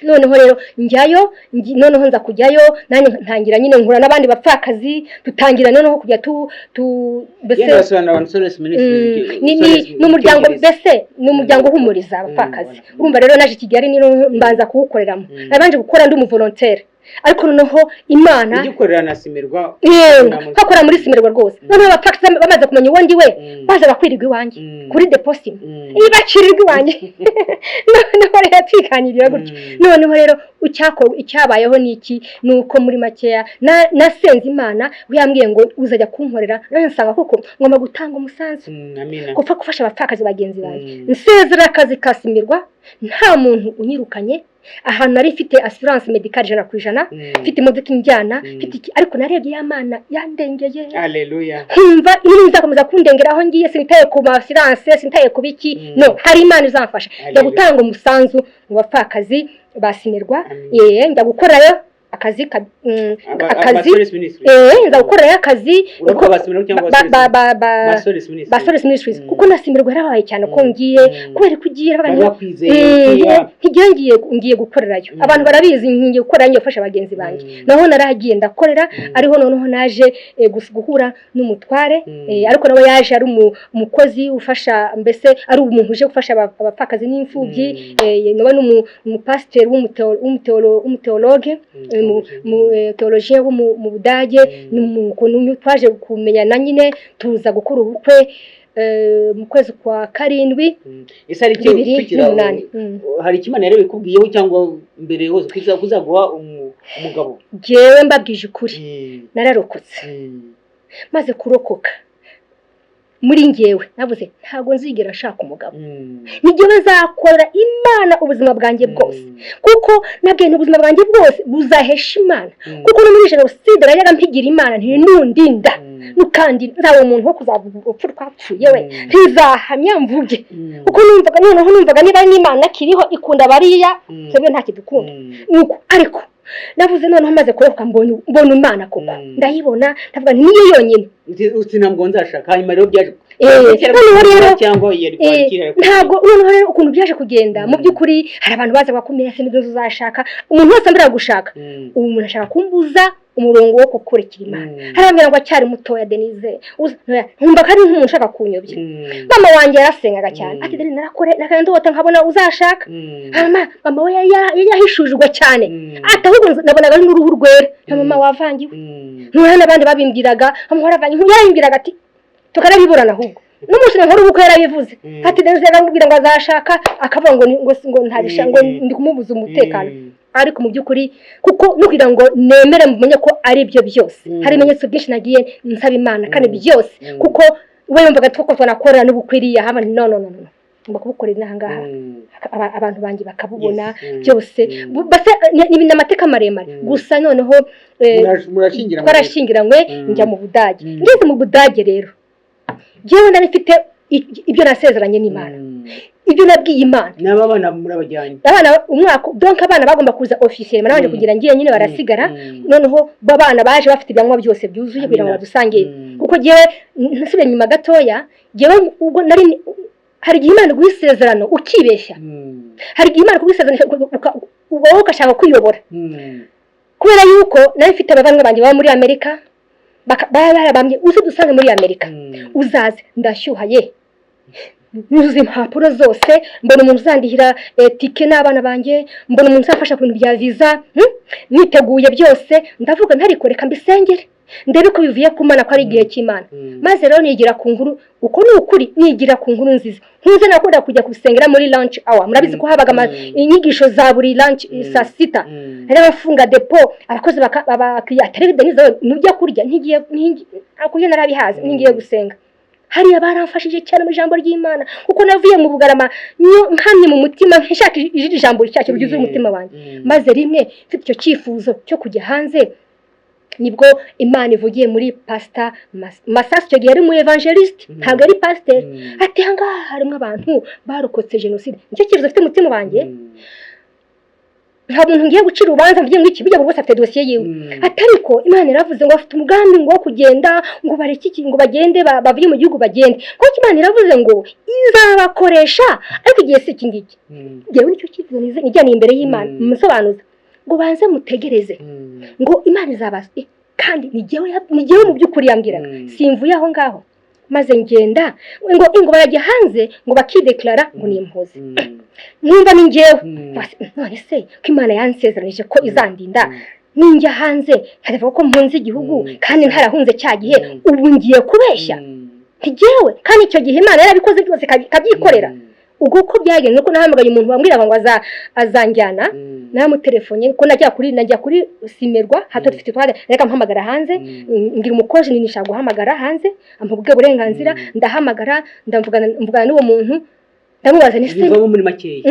Noneho rero njyayo, noneho nza kujyayo nanjye, ntangira nyine nkura n'abandi bapfakazi, dutangira noneho kujya tu mbese Genda basobanurira abantu Solace Ministries. Ni umuryango, mbese ni umuryango uhumuriza abapfakazi. Urumva rero naje i Kigali, niyo mbanza kuwukoreramo. Nabanje gukora ndi umuvolontaire, ariko noneho Imana Ujya ukorera na Simerwa? Yewe, nkakora muri Simerwa rwose. Noneho abapfakazi bamaze kumenya uwo ndi we, bazaga kwirirwa iwanjye kuri dépôt sima, bakirirwa iwanjye. Noneho rero twiganirira gutyo. Noneho rero icyabayeho ni iki? Ni uko muri makeya nasenze Imana, yambwiye ngo uzajya kunkorera, none nsanga koko ngomba gutanga umusanzu, Amina. gupfa gufasha abapfakazi bagenzi banjye. Nsezera akazi ka Simirwa nta muntu unyirukanye, ahantu nari mfite assurance médicale 100%, mfite imodoka injyana, mfite iki. Ariko narebye ya Mana yandengeye, Haleluya. nkumva imana izakomeza kundengera aho ngiye. Sinitaye ku ma assurance, sinitaye ku biki, no hari Imana izamfasha. Njya Haleluya. gutanga umusanzu mu bapfakazi ba Simirwa. Amen. Njya gukorayo akazi akazi. Aba Solace Ministries. Nza gukorayo akazi. Uravuga ba Simerwa cyangwa ba Solace Ministries? Ba Solace Ministries. Kuko na Simirwa yarabaye cyane ko ngiye, kubera ko ugiye Bari bakwizeye. Ntigiye, ngiye gukorerayo. Abantu barabizi, ngiye gukorera, ngiye gufasha bagenzi banjye. Naho naragiye ndakorera. Ariho noneho naje guhura n'umutware, ariko nawe yaje ari umukozi ufasha, mbese ari umuntu uje gufasha abapfakazi n'imfubyi. Nawe ni umupasiteri w'umuteologe. Mu théologien wo mu Budage. Ni mu kuntu twaje kumenyana nyine, tuza gukora ubukwe mu kwezi kwa karindwi Ese hari icyo bibiri tukiri aho, n'umunani. Hari icyo Imana yarabikubwiyeho cyangwa mbere hose kuzaguha umugabo? Jyewe mbabwije ukuri, nararokotse. Maze kurokoka, muri njyewe navuze ntabwo nzigera nshaka umugabo. Nijyewe nzakorera Imana ubuzima bwanjye bwose, kuko nabwiye nti ubuzima bwanjye bwose buzahesha Imana, kuko no muri jenoside najyaga mpigira Imana ntinundinda nukandi nzaba umuntu wo kuzavuga urupfu twapfuye we, ntizahamya mvuge, kuko numvaga noneho numvaga niba n'Imana kiriho ikunda bariya, twebwe nta kidukunda. Nuko ariko navuze noneho maze kurokoka mbona Imana koko, ndayibona, ndavuga nti niyo yonyine. Uti ntabwo nzashaka. Hanyuma rero byaje Noneho rero cyangwa yari kwakira? Ntabwo, noneho rero ukuntu byaje kugenda, mu by'ukuri hari abantu baza bakumira se nibyo uzashaka. Umuntu wese ambwira gushaka, ubu umuntu ashaka kumbuza umurongo wo gukurikira Imana. Hari abambwira ngo acyari mutoya Denise, nkumva ko ari nk'umuntu ushaka kunyobya. Mama wanjye yarasengaga cyane, ati Denise narakore nakandota nkabona uzashaka. Mama we yari yahishujwe cyane, ati ahubwo nabonaga ari n'uruhu rwera na mama wavangiwe. Ntuhana n'abandi babimbwiraga, mama waravangiwe, yarabimbwiraga ati tukanabiburana. Ahubwo n'umunsi nkora ubukwe yarabivuze, ati Denise yaramubwira ngo azashaka, akavuga ngo ngo ntabisha, ngo ndi kumubuza umutekano. Ariko mu by'ukuri kuko no kugira ngo nemere mumenye ko ari byo byose, hari ibimenyetso byinshi nagiye nsaba Imana kandi byose, kuko we yumvaga ko twanakorera n'ubukwiriye haba. No, no, no, no, ngomba kubukorera inaha ngaha, abantu banjye bakabubona. Byose base ni amateka maremare. Gusa noneho Murashyingiranywe. Twarashyingiranywe, njya mu Budage. Ngeze mu Budage rero, njyewe nari mfite ibyo nasezeranye n'Imana, ibyo nabwiye Imana. N'aba bana murabajyanye? Abana umwaka, donc abana bagomba kuza officiel, nabanje kugira ngiye nyine barasigara. Noneho bo abana baje bafite ibyangombwa byose byuzuye kugira ngo Amina. badusange, kuko jyewe nsubiye inyuma gatoya, jyewe ubwo nari, hari igihe Imana iguha isezerano ukibeshya. Hari igihe Imana iguha isezerano wowe ugashaka kwiyobora. Kubera yuko nari mfite abavandimwe banjye baba muri Amerika, baba barabambye uze dusange muri Amerika, uzaze. Ndashyuha ye, nuzuza impapuro zose, mbona umuntu uzandihira tike n'abana banjye, mbona umuntu uzafasha ku bintu bya visa, Niteguye byose, ndavuga ntariko reka mbisengere ndebe ko bivuye ku Mana, ko ari igihe cy'Imana. Maze rero nigira ku nkuru, uko ni ukuri, nigira ku nkuru nziza nkuze. Nakunda kujya gusengera muri lunch hour. Murabizi ko habaga inyigisho za buri lunch, saa sita. Hari abafunga depo, abakozi abakiriya atari Denise we nujya kurya, ntigiye kurya narabihaze, ngiye gusenga hariya. Baramfashije cyane mu ijambo ry'Imana, kuko navuye mu Bugarama nkamye mu mutima nshaka ijambo rishyashya ryuzuye umutima wanjye. Maze rimwe mfite icyo cyifuzo cyo kujya hanze, nibwo Imana ivugiye muri Pasita Masasu. Icyo gihe yari umu évangéliste, ntabwo ari pasiteri. Ati aha ngaha harimo abantu barokotse jenoside. Nicyo cyifuzo mfite umutima wanjye. Nta muntu ngiye gucira urubanza mvuge ngo iki, burya buri wese afite dosiye yiwe. Ati ariko Imana iravuze ngo bafite umugambi ngo wo kugenda, ngo bareke iki, ngo bagende bave mu gihugu bagende, kuko Imana iravuze ngo izabakoresha, ariko igihe si iki ngiki. Njyewe nicyo cyifuzo nijyaniye imbere y'Imana, musobanuza ngo banze mutegereze, ngo Imana izabaza. Kandi ni jyewe mu by'ukuri yambwiraga. Simvuye aho ngaho, maze ngenda ngo barajya hanze ngo bakideklara ngo ni impuzi, nkumva ni njyewe. None se ko Imana yansezeranije ko izandinda, ninjya hanze nkavuga ko mpunze igihugu, kandi ntarahunze cya gihe, ubu ngiye kubeshya ntigewe? Kandi icyo gihe Imana yarabikoze byose ikabyikorera. Ubwo uko byagenze, uko nahamagaye umuntu wambwiraga ngo azanjyana, naramutelefone ko najya kuri Cimerwa hato dufite tware, reka mpamagara hanze. Ngira umukozi nishaka guhamagara hanze, ampa ubwo burenganzira. Ndahamagara, ndamvugana, mvugana n'uwo muntu, ndamubaza ni se Bivamo muri makeya.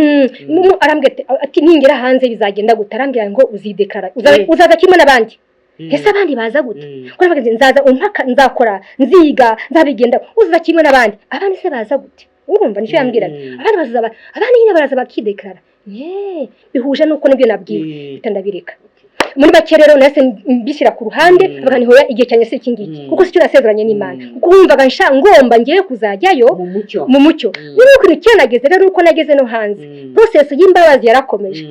Arambwira ati ningera hanze bizagenda gute? Arambwira ngo uzidekara, uzaza kimwe n'abandi. Ese abandi baza gute? Ko navuga nti nzaza umpaka, nzakora, nziga, nzabigenda, uzaza kimwe n'abandi. Abandi se baza gute? Urumva nicyo yambwiraga. Abandi baza abandi nyine baraza bakidekara. Ye, bihuje nuko nibyo nabwiwe. Mpita ndabireka. Muri make rero nahise mbishyira ku ruhande, avuga nti hoya, igihe cyanjye si iki ngiki, kuko si cyo nasezeranye n'Imana, kuko wumvaga nsha ngomba ngiye kuzajyayo mu mucyo. Mu mucyo. Niba ukuntu icyo nageze rero, uko nageze no hanze, process y'imbabazi yarakomeje.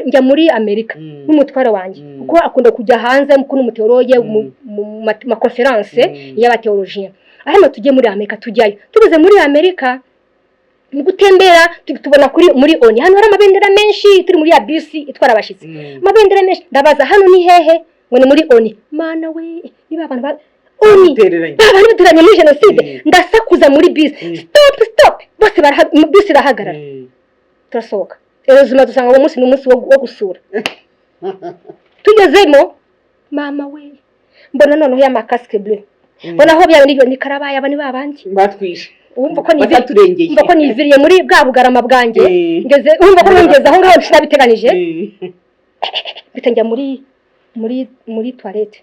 Njya muri Amerika n'umutware wanjye, kuko akunda kujya hanze, kuko ni umuthéologue, mu ma conférence y'abathéologien. Hano tujye muri Amerika, tujyayo. Tugeze muri Amerika Mu gutembera tubona kuri muri ONU hano hari amabendera menshi, turi muri ya bisi itwara abashyitsi, amabendera menshi. Ndabaza: "Hano ni hehe?" Ngo ni muri ONU. Mana we, niba abantu ba ONU Badutereranye. Ba bantu badutereranye muri jenoside. Ndasakuza muri bisi: "Stop, stop!" Bose bisi irahagarara. Turasohoka. Erezima dusanga uwo munsi ni umunsi wo gusura. Tugezemo, mama we, mbona noneho ya ma casques bleus, mbona aho bya bindi ni karabaye, aba ni babandi batwishe. Wumva ko Bataturengeye. Wumva ko niviriye muri bwa bugarama bwanjye, ngeze, wumva ko ngeze aho ngaho sinabiteganije. Mpita njya muri toilette.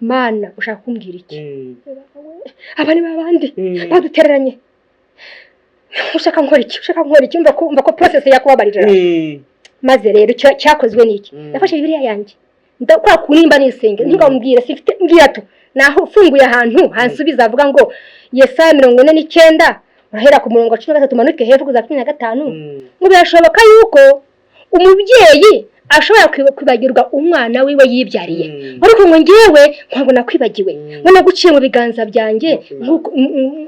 Mana, ushaka kumbwira iki? Aba ni babandi badutereranye. Ushaka nkora iki? Ushaka nkora iki? Umva ko process yakubabarira. Maze rero icyo cyakozwe ni iki? Nafashe Bibiliya yanjye, ndakora ku nimba nisenge, ntigambwire sifite, mbwira tu naho ufunguye ahantu hansubiza, avuga ngo Yesaya 49, urahera ku murongo wa 13 umanuke hepfo kugeza 15, ngo birashoboka yuko umubyeyi ashobora kwibagirwa umwana wiwe yibyariye, ariko ngo ngewe ntabwo nakwibagiwe, ngo naguciye mu biganza byanjye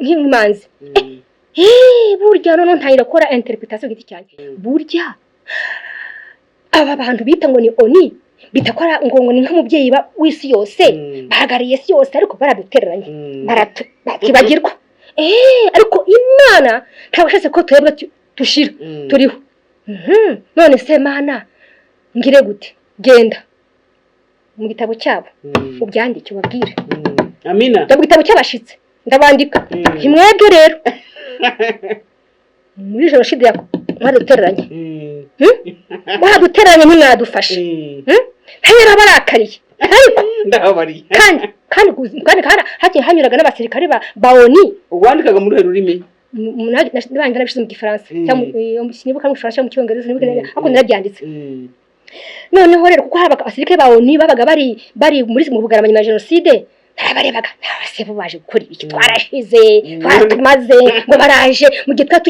nk'imanzi. Burya noneho ntangira gukora interpretation ku giti cyanjye. Burya aba bantu bita ngo ni ONU, bita ko ngo ni nk'umubyeyi w'isi yose, bahagarariye isi yose, ariko baradutereranye, bakibagirwa. Ariko Imana ntabwo ishatse ko twebwe dushira, turiho. None se Mana, ngire gute? Genda mu gitabo cyabo, ubyandike, ubabwire. Amina. Mu gitabo cy'abashitsi ndabandika. Ntimwebwe rero muri jenoside mwadutereranye. Mwadutereranye, ntimwadufashe. Ntayarabarakariye ariko Ndababariye. Kandi hagiye hanyuraga n'abasirikare ba ONU. Wandikaga muri uruhe rurimi? Nabanje nabishyize mu Gifaransa, cyangwa sinibuka mu Gifaransa cyangwa mu Cyongereza, sinibuka neza, ariko narabyanditse. Noneho rero kuko habaga abasirikare ba ONU babaga bari muri mu Bugarama nyuma ya jenoside, narabarebaga nabase bo baje gukora ibiki? Twarashize, twaratumaze, ngo baraje mu gihe twaba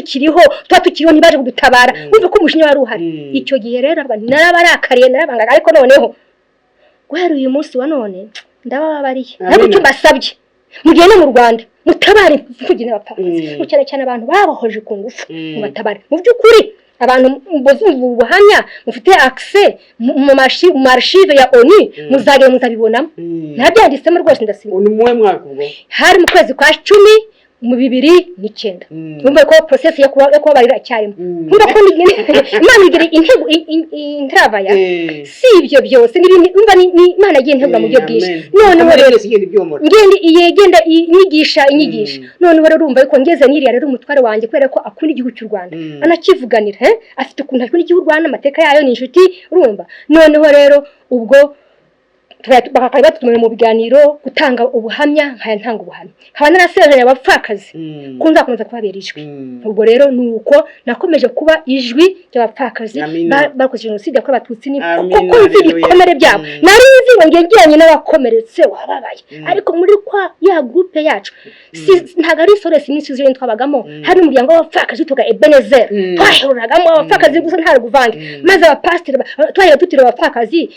tukiriho, ntibaje kudutabara. Wumva ko umujinya wari uhari. Icyo gihe rero narabarakariye, narabangaga, ariko noneho guhera uyu munsi wa none ndabababariye. Amina. Ariko icyo mbasabye, mugende mu Rwanda mutabare imfubyi n'abapfakazi, cyane cyane abantu babohoje ku ngufu, mubatabare. Mu by'ukuri abantu muzumva ubu buhamya, mufite accès mu archive ya ONU, muzagenda muzabibonamo. Nabyanditsemo rwose, ndasinya. Ni muwe mwaka ubwo? Hari mu kwezi kwa 10 mu 2009. Urumva ko process yo kubabarira icyarimwe. Urumva ko Imana igira intego intravaya. Si ibyo byose ni ibintu, urumva ni Imana yagiye integura mu buryo bwinshi. Amen. Noneho Amen. rero Byose igenda ibyomora. Ngenda yegenda inyigisha, inyigisha. Noneho rero urumva yuko ngeze n'iriya rero, umutware wanjye, kubera ko akunda igihugu cy'u Rwanda, anakivuganira, afite ukuntu akunda igihugu cy'u Rwanda, amateka yayo, ni inshuti, urumva. Noneho rero ubwo bakaba batutumira mu biganiro gutanga ubuhamya, nkaya ntanga ubuhamya, nkaba narasezeranye abapfakazi ko nzakomeza kubabera ijwi. Ubwo rero ni uko nakomeje kuba ijwi ry'abapfakazi Amina. bakoze jenoside yakorewe Abatutsi, ni Amina, kuko nzi haleluya. ibikomere byabo. Nari nzi ngo ngegeranye n'abakomeretse wababaye, ariko muri kwa ya groupe yacu, si ntabwo ari Sores n'isi twabagamo, hari umuryango w'abapfakazi witwaga Ebenezer. Twahuragamo abapfakazi gusa, nta kuvange. Maze abapasiteri twajyaga tutira abapfakazi,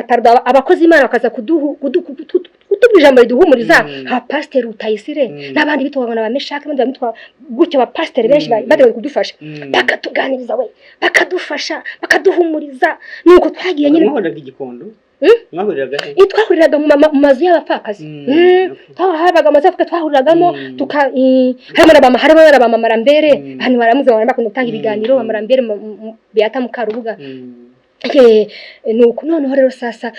pardon, abakozi Imana bakaza kutubwira ijambo riduhumuriza. Abapasiteri Rutayisire n'abandi bitwaga na ba Meshaki, abandi bitwa gutyo, abapasiteri benshi bari kudufasha, bakatuganiriza we, bakadufasha, bakaduhumuriza. Nuko twagiye nyine. Mwahuriraga igikondo? Mwahuriraga he? Iyo twahuriraga mu mazu y'abapfakazi. Habaga amazu y'abapfakazi twahuriragamo. Harimo n'abamama Marambere. Hano baramuzi, bakunda gutanga ibiganiro, Marambere, Beata Mukarubuga. Nuko noneho rero sasa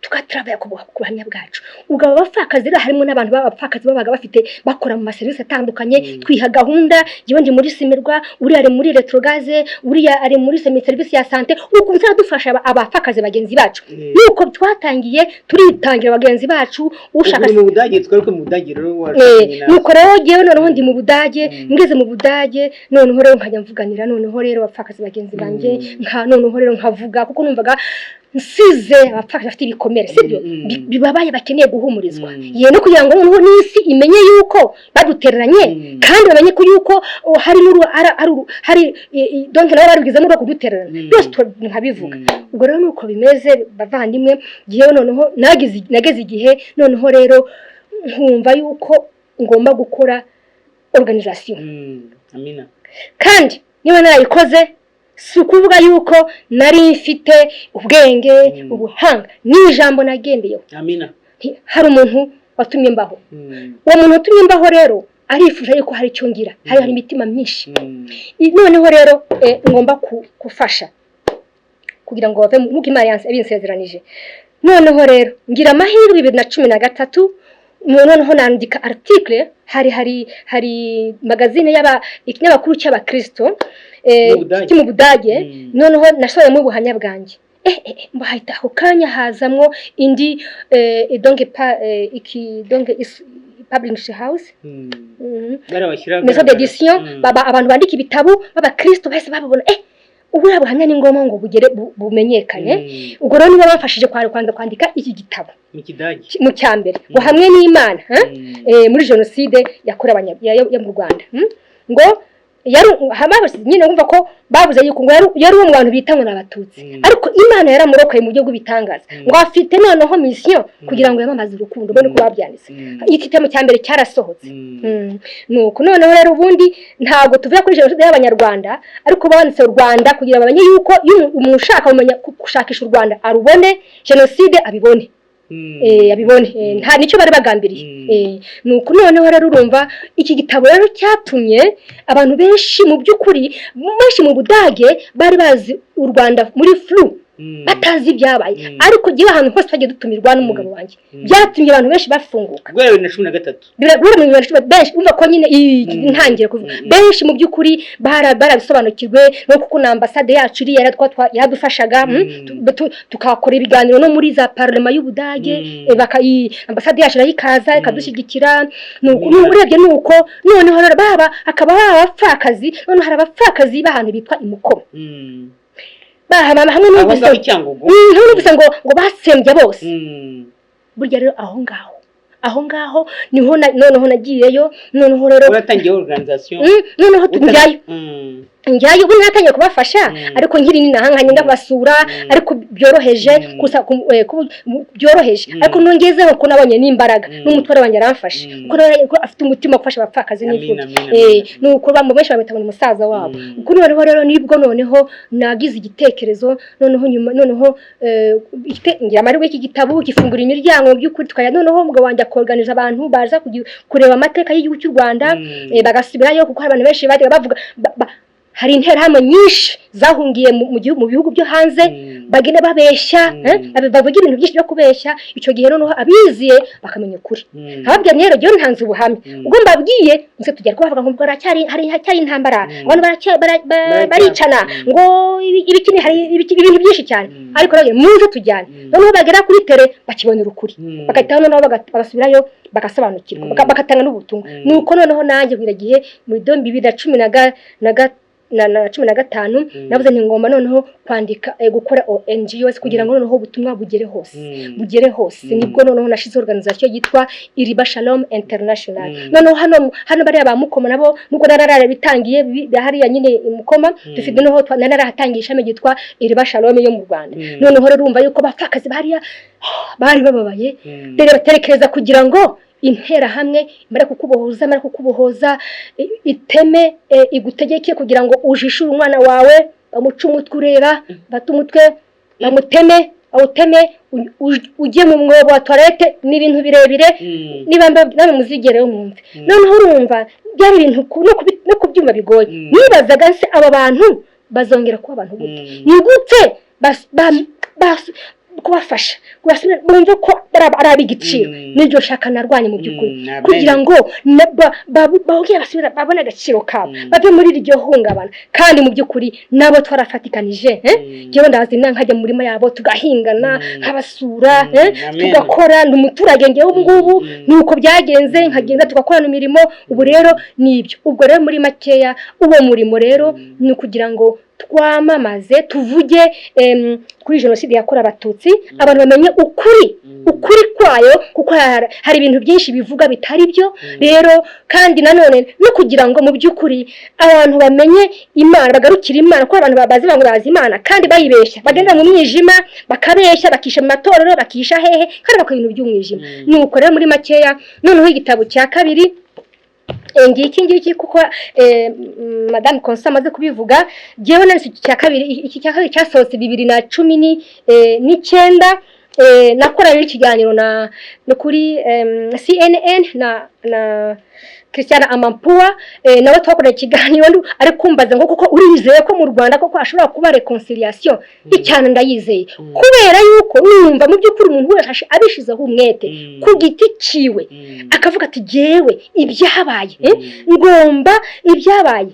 tukatrabaya ku buhamya bwacu. Ubwo aba bapfakazi rero harimo n'abantu b'abapfakazi babaga bafite, bakora mu maserivisi atandukanye. Twiha gahunda: njyewe ndi muri Cimerwa, uriya ari muri Electrogaz, uriya ari muri serivisi ya santé. Uko nzadufasha abapfakazi bagenzi bacu. Nuko twatangiye turitangira bagenzi bacu, ushaka Ubu uri mu Budage, twaruke mu Budage rero, warashakanye nawe. Nuko rero jyewe noneho ndi mu Budage. Ngeze mu Budage noneho rero nkajya mvuganira noneho rero abapfakazi bagenzi banjye, nka noneho rero nkavuga kuko numvaga nsize abapfakazi bafite ibikomere, sibyo? Bibabaye, bakeneye guhumurizwa. Ye no kugira ngo noneho n'isi imenye yuko badutereranye, kandi bamenye ko yuko, oh, hari n'uru hari donc nabo barubigizemo urwo kudutererana. Byose nkabivuga. Ubwo rero nuko bimeze, bavandimwe. Jyewe noneho nageze igihe noneho rero nkumva yuko ngomba gukora. organisation. Amina. Kandi niba narayikoze, si ukuvuga yuko nari mfite ubwenge, ubuhanga. Ni ijambo nagendeyeho. Amina. Hari umuntu watumye mbaho. Uwo muntu watumye mbaho rero arifuza yuko hari icyo ngira, hari imitima myinshi. Noneho rero ngomba gufasha kugira ngo bave nk'uko Imana yabinsezeranyije. Noneho rero ngira amahirwe, 2013 noneho nandika article. Hari magazine y'aba ikinyamakuru cy'abakristo Mu Budage. cyo mu Budage. Noneho nasohoyemo ubuhamya bwanjye, mbahita ako kanya hazamwo indi donc pa iki donc publishing house. Bariya bashyira Maison d'édition. Baba abantu bandika ibitabo b'abakristo bahise babibona, uburiya buhamya ni ngombwa ngo bugere bumenyekane. Ubwo rero nibo bamfashije kwanza kwandika iki gitabo. Mu Kidage. Mu cya mbere ngo "Hamwe n'Imana", ha? Muri jenoside yakorewe yo mu Rwanda. Ngo yari hama nyine wumva ko babuze yuko ngo yari uwo mu bantu bita ngo ni Abatutsi, ariko Imana yaramurokoye mu buryo bw'ibitangaza, ngo afite noneho mission kugira ngo yamamaze urukundo. Ubone ko babyanditse. Igitabo cya mbere cyarasohotse. Nuko noneho rero ubundi ntabwo tuvuga kuri jenoside y'Abanyarwanda, ariko banditse u Rwanda kugira ngo bamenye yuko iyo umuntu ushaka kumenya gushakisha u Rwanda arubone, jenoside abibone. Abibone. Nta nicyo bari bagambiriye. Nuko noneho rero urumva iki gitabo rero cyatumye abantu benshi, mu by'ukuri benshi mu Budage bari bazi u Rwanda muri flou, batazi ibyabaye. Ariko gihe ahantu hose twagiye dutumirwa n'umugabo wanjye, byatumye abantu benshi bafunguka. Guhera 2013. Guhera mu 2010, benshi umva ko nyine ntangiye kuvuga, benshi mu by'ukuri barabisobanukirwe no kuko na ambasade yacu iriya yaradufashaga, tukakora ibiganiro no muri za parlement y'Ubudage. Ambasade yacu nayo ikaza ikadushyigikira. Nuko urebye ni uko noneho rero baba hakaba baba abapfakazi, noneho hari abapfakazi b'ahantu bitwa i Mukoma. Bahama hamwe aho numvise ngaho i Cyangugu. Hamwe numvise ngo batsembye bose. Burya rero aho ngaho niho noneho nagiyeyo, noneho rero Waratangiye organisation. Noneho njyayo. Njyayo, ubu natangiye kubafasha, ariko nkiri ninaha nkajya ndabasura, ariko byoroheje, gusa byoroheje. Ariko nongezeho ko nabonye n'imbaraga, n'umutware wanjye aramfasha, kuko nawe ko afite umutima wo gufasha abapfakazi Amina, n'imfubyi. amina, amina. Nuko benshi bamwita ngo ni musaza wabo. Kuko noneho rero nibwo noneho nagize igitekerezo, noneho nyuma noneho ngira amahirwe y'iki gitabo gifungura imiryango mu by'ukuri, tukajya noneho umugabo wanjye akorganiza abantu baza kureba amateka y'igihugu cy'u Rwanda, bagasubirayo, kuko hari abantu benshi bajyaga bavuga hari interahamwe nyinshi zahungiye mu bihugu byo hanze, bagenda babeshya, bavuga ibintu byinshi byo kubeshya. Icyo gihe noneho abiziye bakamenya ukuri. Nkababwira rero jyewe ntanze ubuhamya. Ubwo mbabwiye nse tugera ko bavuga ngo ubwo haracyari intambara, abantu baricana, ngo ibikini, hari ibintu byinshi cyane. Ariko rero muze tujyane. Noneho bagera kuri terrain bakibonera ukuri, bagahita noneho bagasubirayo bagasobanukirwa, bagatanga n'ubutumwa. Nuko noneho nanjye bwira gihe muri do bibiri na cumi na ga- na ga- na na 15, navuze nti ngomba noneho kwandika, gukora NGOs kugira ngo noneho ubutumwa bugere hose, bugere hose. Nibwo noneho nashize organisation yitwa Iriba Shalom International. Noneho hano bariya ba Mukoma nabo nubwo nararabitangiye hariya nyine i Mukoma, dufite noneho narahatangiye ishami ryitwa Iriba Shalom yo mu Rwanda. Noneho rero urumva yuko bapfakazi bariya bari bababaye. Rero batekereza kugira ngo interahamwe imare kukubohoza, iteme, igutegeke kugira ngo ujishure umwana wawe, bamuce umutwe ureba, bate umutwe bamuteme, awuteme, ujye mu mwobo wa toilette. Ni ibintu birebire, niba nawe muzigereyo mwumve. Noneho urumva byari ibintu no kubyumva bigoye. Nibazaga se aba bantu bazongera kuba abantu gute? Ni gute kubafasha bumve ko ari ab'igiciro? N'iryo shaka narwanye mu by'ukuri, kugira ngo bongere basubire babone agaciro kabo, bave muri iryo hungabana. Kandi mu by'ukuri nabo twarafatikanije, eh? Njyewe ndaza inaha nkajya mu murima yabo tugahingana, nkabasura, tugakora. Ndi umuturage njyewe ubu ngubu. Nuko byagenze, nkagenda tugakorana imirimo. Ubu rero nibyo. Ubwo rero muri makeya uwo murimo rero ni ukugira ngo twamamaze, tuvuge kuri jenoside yakorewe Abatutsi, abantu bamenye ukuri, ukuri kwayo, kuko hari ibintu byinshi bivuga bitari byo. Rero kandi nanone no kugira ngo mu by'ukuri abantu bamenye Imana, bagarukire Imana, kuko abantu bazi ngo bazi Imana kandi bayibeshya, bagenda mu mwijima bakabeshya, bakisha mu matorero, bakisha hehe, kandi bakora ibintu by'umwijima. Nuko rero muri makeya noneho igitabo cya kabiri Ngiki ngiki kuko Madame Consa amaze kubivuga, jewe nanditse iki cya kabiri. Iki cya kabiri cyasohotse 2019. Nakoranye ikiganiro na no kuri CNN na Christiane Amanpour, nawe twakoranye ikiganiro ari kumbaza ngo koko urizeye ko mu Rwanda koko hashobora kuba réconciliation? Icyane ndayizeye, kubera yuko numva mu by'ukuri umuntu wese abishizeho umwete ku giti ciwe, akavuga ati: "Jyewe ibyabaye, ngomba ibyabaye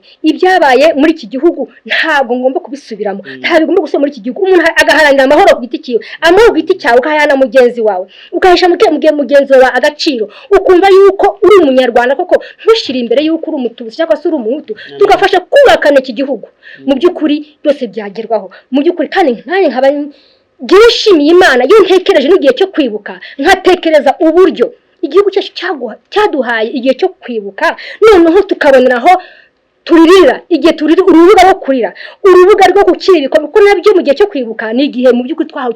muri iki gihugu ntabwo ngomba kubisubiramo, ntabwo bigomba gusubira muri iki gihugu." Umuntu agaharanira amahoro ku giti cyiwe, amahoro ku giti cyawe, ukahayana mugenzi wawe, ukahesha mugenzi wawe agaciro, ukumva yuko uri umunyarwanda koko, ntushyire imbere yuko uri umututsi cyangwa se uri umuhutu, tugafasha kubakana iki gihugu. Mu by'ukuri byose byagerwaho mu by'ukuri. Kandi nkanjye nkaba njyewe nshimiye Imana iyo ntekereje n'igihe cyo kwibuka, nkatekereza uburyo igihugu cyacu cyaduhaye igihe cyo kwibuka, noneho tukaboneraho turirira, igihe turira, urubuga rwo kurira, urubuga rwo gukira ibikomere, kuko nabyo mu gihe cyo kwibuka ni igihe mu by'ukuri twahawe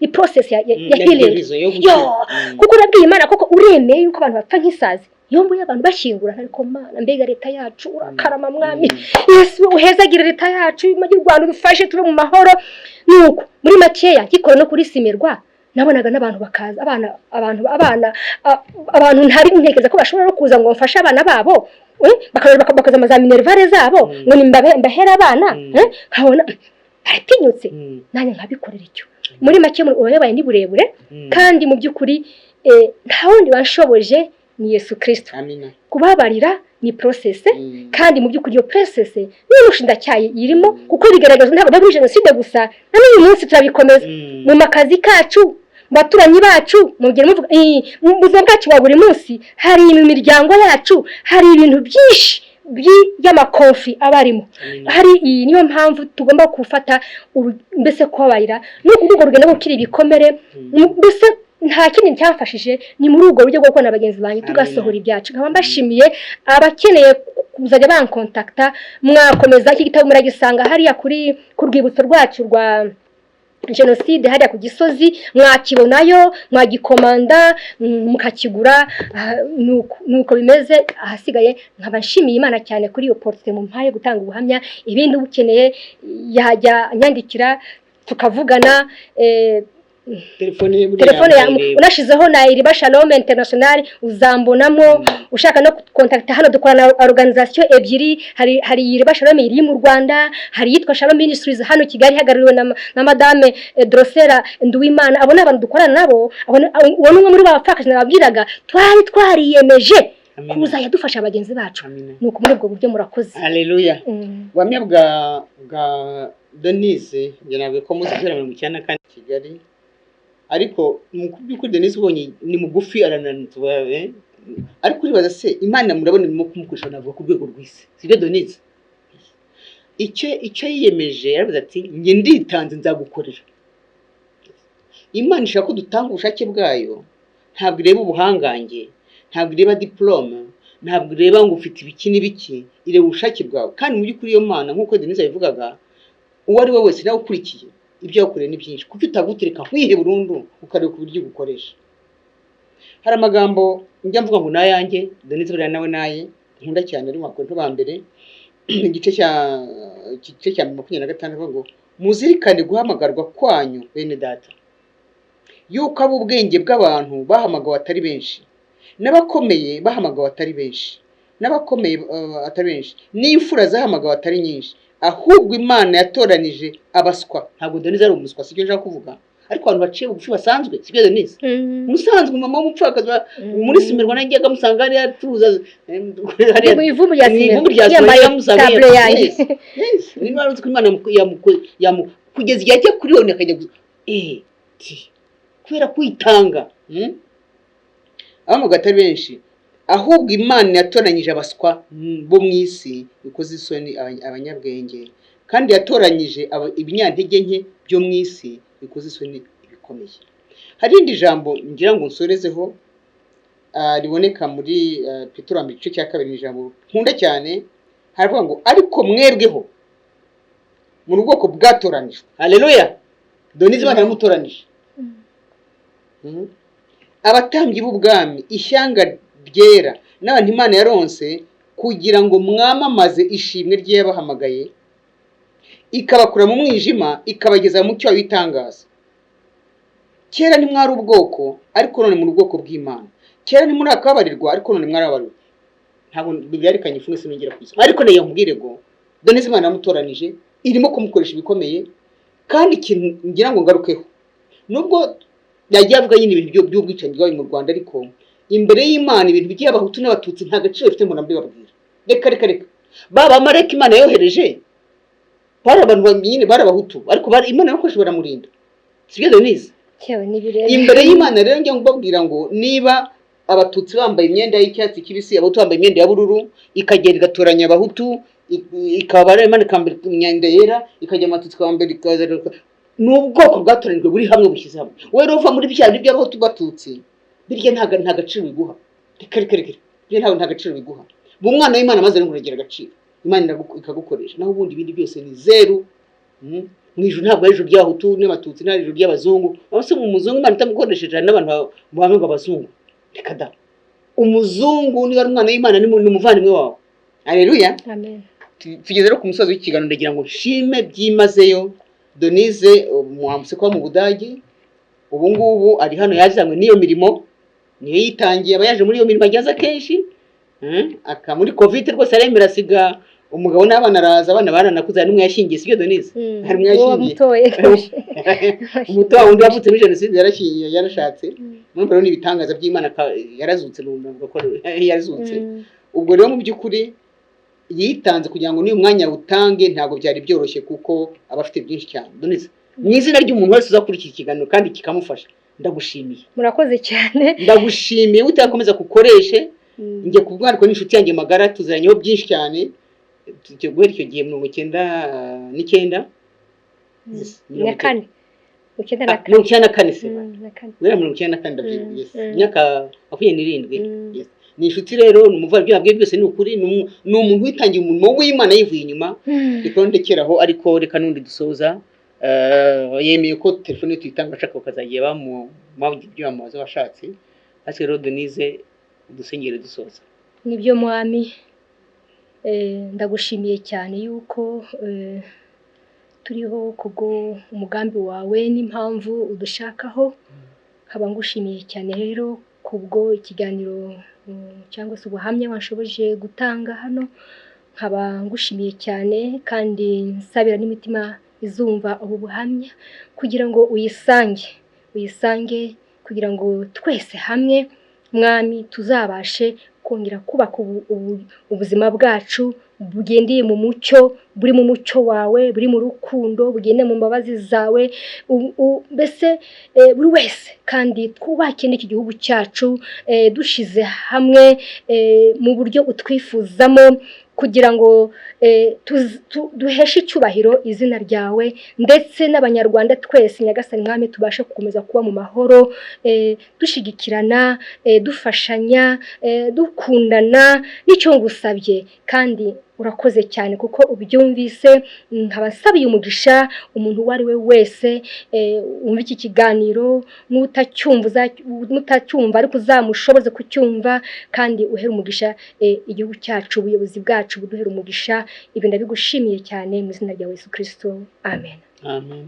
ni process ya healing. Guérison, yo gukira. Yo, kuko urabwiye Imana koko uremeye yuko abantu bapfa nk'isazi. Iyo mbuye abantu bashyingura, ariko Mana, mbega leta yacu, urakarama Mwami Yesu, uhezagire leta yacu y'u Rwanda, udufashe tube mu mahoro. Nuko muri makeya gikora no kuri Cimerwa, nabonaga n'abantu bakaza, abana, abantu, abana, abantu ntari ntekereza ko bashobora no kuza ngo bafashe abana babo, bakaza za minerval zabo, ngo ni mbahere abana, nkabona baratinyutse, nanjye nkabikorera icyo. Muri make ubuyoboye ni burebure, kandi mu by'ukuri nta wundi wanshoboje, ni Yesu Kirisito. Amina. Kubabarira ni process, kandi mu by'ukuri iyo process n'ubu ndacyayirimo, kuko bigaragaza ntabwo ari muri jenoside gusa, na n'uyu munsi turabikomeza mu makazi kacu, mu baturanyi bacu, mugera muvuga mu buzima bwacu bwa buri munsi, hari mu miryango yacu, hari ibintu byinshi by'amaconflits aba arimo. Amina. Hari iyi niyo mpamvu tugomba gufata mbese kubabarira no urwo rugendo rwo gukira ibikomere. Mbese nta kindi cyamfashije, ni muri ubwo buryo bwo kubona bagenzi banjye tugasohora ibyacu. Nkaba mbashimiye. Abakeneye kuzajya bankontakta, mwakomeza. Iki gitabo muragisanga hariya kuri ku rwibutso rwacu rwa jenoside hariya ku Gisozi, mwakibonayo, mwagikomanda, mukakigura. Nuko bimeze. Ahasigaye nkaba nshimiye Imana cyane kuri iyo opportunité mumpaye gutanga ubuhamya. Ibindi ukeneye yajya anyandikira tukavugana. Telefone buriya Telefone ya ndayireba. Unashizeho na Iriba Shalom International uzambonamo. Ushaka no kontakta hano, dukorana na organisation ebyiri, hari Iriba Shalom iri mu Rwanda, hari yitwa Shalom Ministries hano Kigali ihagarariwe na Madame Drosera Nduwimana. Abo ni abantu dukorana nabo. Uwo ni umwe muri ba bapfakazi nababwiraga twari twariyemeje Amina. kuzajya dufasha bagenzi bacu. Amina. Nuko muri ubwo buryo, murakoze. Haleluya. Ubuhamya bwa Denise, njye ntabwo ko muzi guhera 94 Kigali, ariko mu by'ukuri Denise ubonye ni mugufi, arananutse, ariko uribaza se Imana murabona irimo kumukoresha, navuga ku rwego rw'isi, sibyo Denise? Icyo yiyemeje, yaravuze ati: "Njye nditanze, nzagukorera." Imana ishaka ko dutanga ubushake bwayo. Ntabwo ireba ubuhangange, ntabwo ireba diplôme, ntabwo ireba ngo ufite ibiki n'ibiki, ireba ubushake bwawe. Kandi mu by'ukuri iyo Mana, nk'uko Denise yabivugaga, uwo ari we wese nawe ukurikiye ibyo yakoreye ni byinshi, kuko utagutereka nkwihe burundu, ukareba ku buryo ugukoresha. Hari amagambo njya mvuga ngo nayanjye, Denise buriya nawe naye nkunda cyane, ari mu Bakorinto ba mbere igice cya 26, avuga ngo: "Muzirikane guhamagarwa kwanyu, bene data, yuko ab'ubwenge bw'abantu bahamagawe atari benshi, n'abakomeye bahamagawe atari benshi, n'abakomeye atari benshi, n'imfura zahamagawe atari nyinshi, ahubwo Imana yatoranije abaswa." Ntabwo Denise ari umuswa, sibyo nshaka kuvuga, ariko abantu baciye bugufi basanzwe, sibyo Denise? Musanzwe, mama w'umupfakazi muri Cimerwa, najyaga musanga hariya acuruza hariya Mu ivumu rya mu Cimerwa, ivumu rya yambaye Cimerwa, yamusaga tableau yanjye. Yes. Niba wari uzi ko Imana kugeza igihe ajya kuri yone akajya kubera kwitanga, Abamuga atari benshi, ahubwo Imana yatoranyije abaswa bo mu isi bikoze isoni abanyabwenge, kandi yatoranyije ibinyantege nke byo mu isi bikoze isoni ibikomeye. Hari irindi jambo ngira ngo nsorezeho, riboneka muri Petero wa mbere igice cya kabiri, ni ijambo nkunda cyane. Haravuga ngo: "Ariko mwebweho muri ubwoko bwatoranijwe." Haleluya! Denise Imana yamutoranije. Abatambyi b'ubwami, ishyanga ryera, n'abantu Imana yaronse. Kugira ngo mwamamaze ishimwe rye yabahamagaye, ikabakura mu mwijima, ikabageza mu mucyo w'itangaza. Kera ntimwari ubwoko, ariko none muri ubwoko bw'Imana. Kera ntimurakabarirwa, ariko none mwarababariwe. Ntabwo byerekanye ifunge, sinongera kuyisoma, ariko nayo nkubwire ngo Denise, Imana yamutoranije, irimo kumukoresha ibikomeye. Kandi ikintu ngira ngo ngarukeho, nubwo yagiye avuga nyine ibintu by'ubwicanyi bwabaye mu Rwanda, ariko imbere y'Imana ibintu by'Abahutu n'Abatutsi nta gaciro bifite. Mbona mbibabwira, reka reka reka, ba bamarayika Imana yohereje bari abantu nyine bari Abahutu, ariko bari Imana yabakoresha baramurinda, sibyo Denise? Cyewe ni birebire. Imbere y'Imana rero njya mbabwira ngo niba Abatutsi bambaye imyenda y'icyatsi kibisi, Abahutu bambaye imyenda ya bururu, ikagenda igatoranya Abahutu, ikaba ari Imana ikambara imyenda yera, ikajya Abatutsi ikambara ikaza, ni ubwoko bwatoranijwe buri hamwe, bushyize hamwe. Wowe rero uva muri bya bindi by'Abahutu Batutsi, birya nta gaciro biguha. Reka reka reka, birya nta gaciro biguha. Mu mwana w'Imana maze rero uragira agaciro, Imana ikagukoresha, naho ubundi ibindi byose ni zeru. Mu ijuru ntabwo ari ijuru ry'Abahutu n'Abatutsi, nta ijuru ry'abazungu. Aho se mu muzungu Imana itamukoresheje? Hari n'abantu bamwe ngo abazungu, reka da. Umuzungu niba ari umwana w'Imana ni umuvandimwe wawe. Aleluya! Amen. Tugeze rero ku musozi w'ikiganiro. Ndagira ngo nshime byimazeyo Denise Muhamutse kuba mu Budage. Ubu ngubu ari hano, yazanywe n'iyo mirimo, niyo yitangiye, aba yaje muri iyo mirimo, ageze akenshi. Aka muri Covid rwose aremera, asiga umugabo n'abana, araza. Abana baranakuze, hari n'umwe yashyingiye, sibyo Denise? Hari umwe Uwo yashyingiye. Mutoye. Umuto wa wundi wavutse muri jenoside yarashyingiye, yarashatse. Murumva rero ni ibitangaza by'Imana, yarazutse, numva ko yarazutse. Ubwo rero mu by'ukuri yitanze kugira ngo n'uyu mwanya awutange. Ntabwo byari byoroshye kuko aba afite byinshi cyane. Denise, mu izina ry'umuntu wese uzakurikira ikiganiro kandi kikamufasha, ndagushimiye. Murakoze cyane. Ndagushimiye, utakomeza kukoreshe. Njye kubwo ariko n'inshuti yanjye magara, tuziranyeho byinshi cyane. Tujya guhera icyo gihe 99. Yes, Na kane, icyenda na Ah, kane. 94 se? Na kane. Guhera 94, ndabyibuka. Yes. Imyaka 27. Yes. Ni inshuti rero, ni umuvandimwe, ibyo yabwiye byose ni ukuri. Ni umuntu witangiye umurimo w'Imana yivuye inyuma. Reka ndekeraho, ariko reka n'undi dusoza. Yemeye ko telefone ye tuyitanga, ashaka bakazajya bamuha ibyo bamubaza bashatse. Hasi rero Denise, udusengere dusoza. Nibyo Mwami, ndagushimiye cyane yuko turiho kubwo umugambi wawe n'impamvu udushakaho. Nkaba ngushimiye cyane rero kubwo ikiganiro cyangwa se ubuhamya wanshoboje gutanga hano. Nkaba ngushimiye cyane kandi nsabira n'imitima izumva ubu buhamya kugira ngo uyisange, uyisange, kugira ngo twese hamwe, Mwami, tuzabashe kongera kubaka ubuzima bwacu bugendeye mu mucyo, buri mu mucyo wawe, buri mu rukundo, bugendeye mu mbabazi zawe, mbese buri wese, kandi twubake n'iki gihugu cyacu dushize hamwe mu buryo utwifuzamo, kugira ngo duheshe icyubahiro izina ryawe, ndetse n'Abanyarwanda twese, Nyagasani Mwami, tubashe gukomeza kuba mu mahoro, dushigikirana, dufashanya, dukundana. Nicyo ngusabye kandi urakoze cyane kuko ubyumvise. Nkaba nsabiye umugisha umuntu uwo ari we wese wumva iki kiganiro, n'utacyumva ariko uzamushoboze kucyumva, kandi uhere umugisha igihugu cyacu, ubuyobozi bwacu buduhere umugisha. Ibi ndabigushimiye cyane mu izina rya Yesu Kristo, amen. Amen.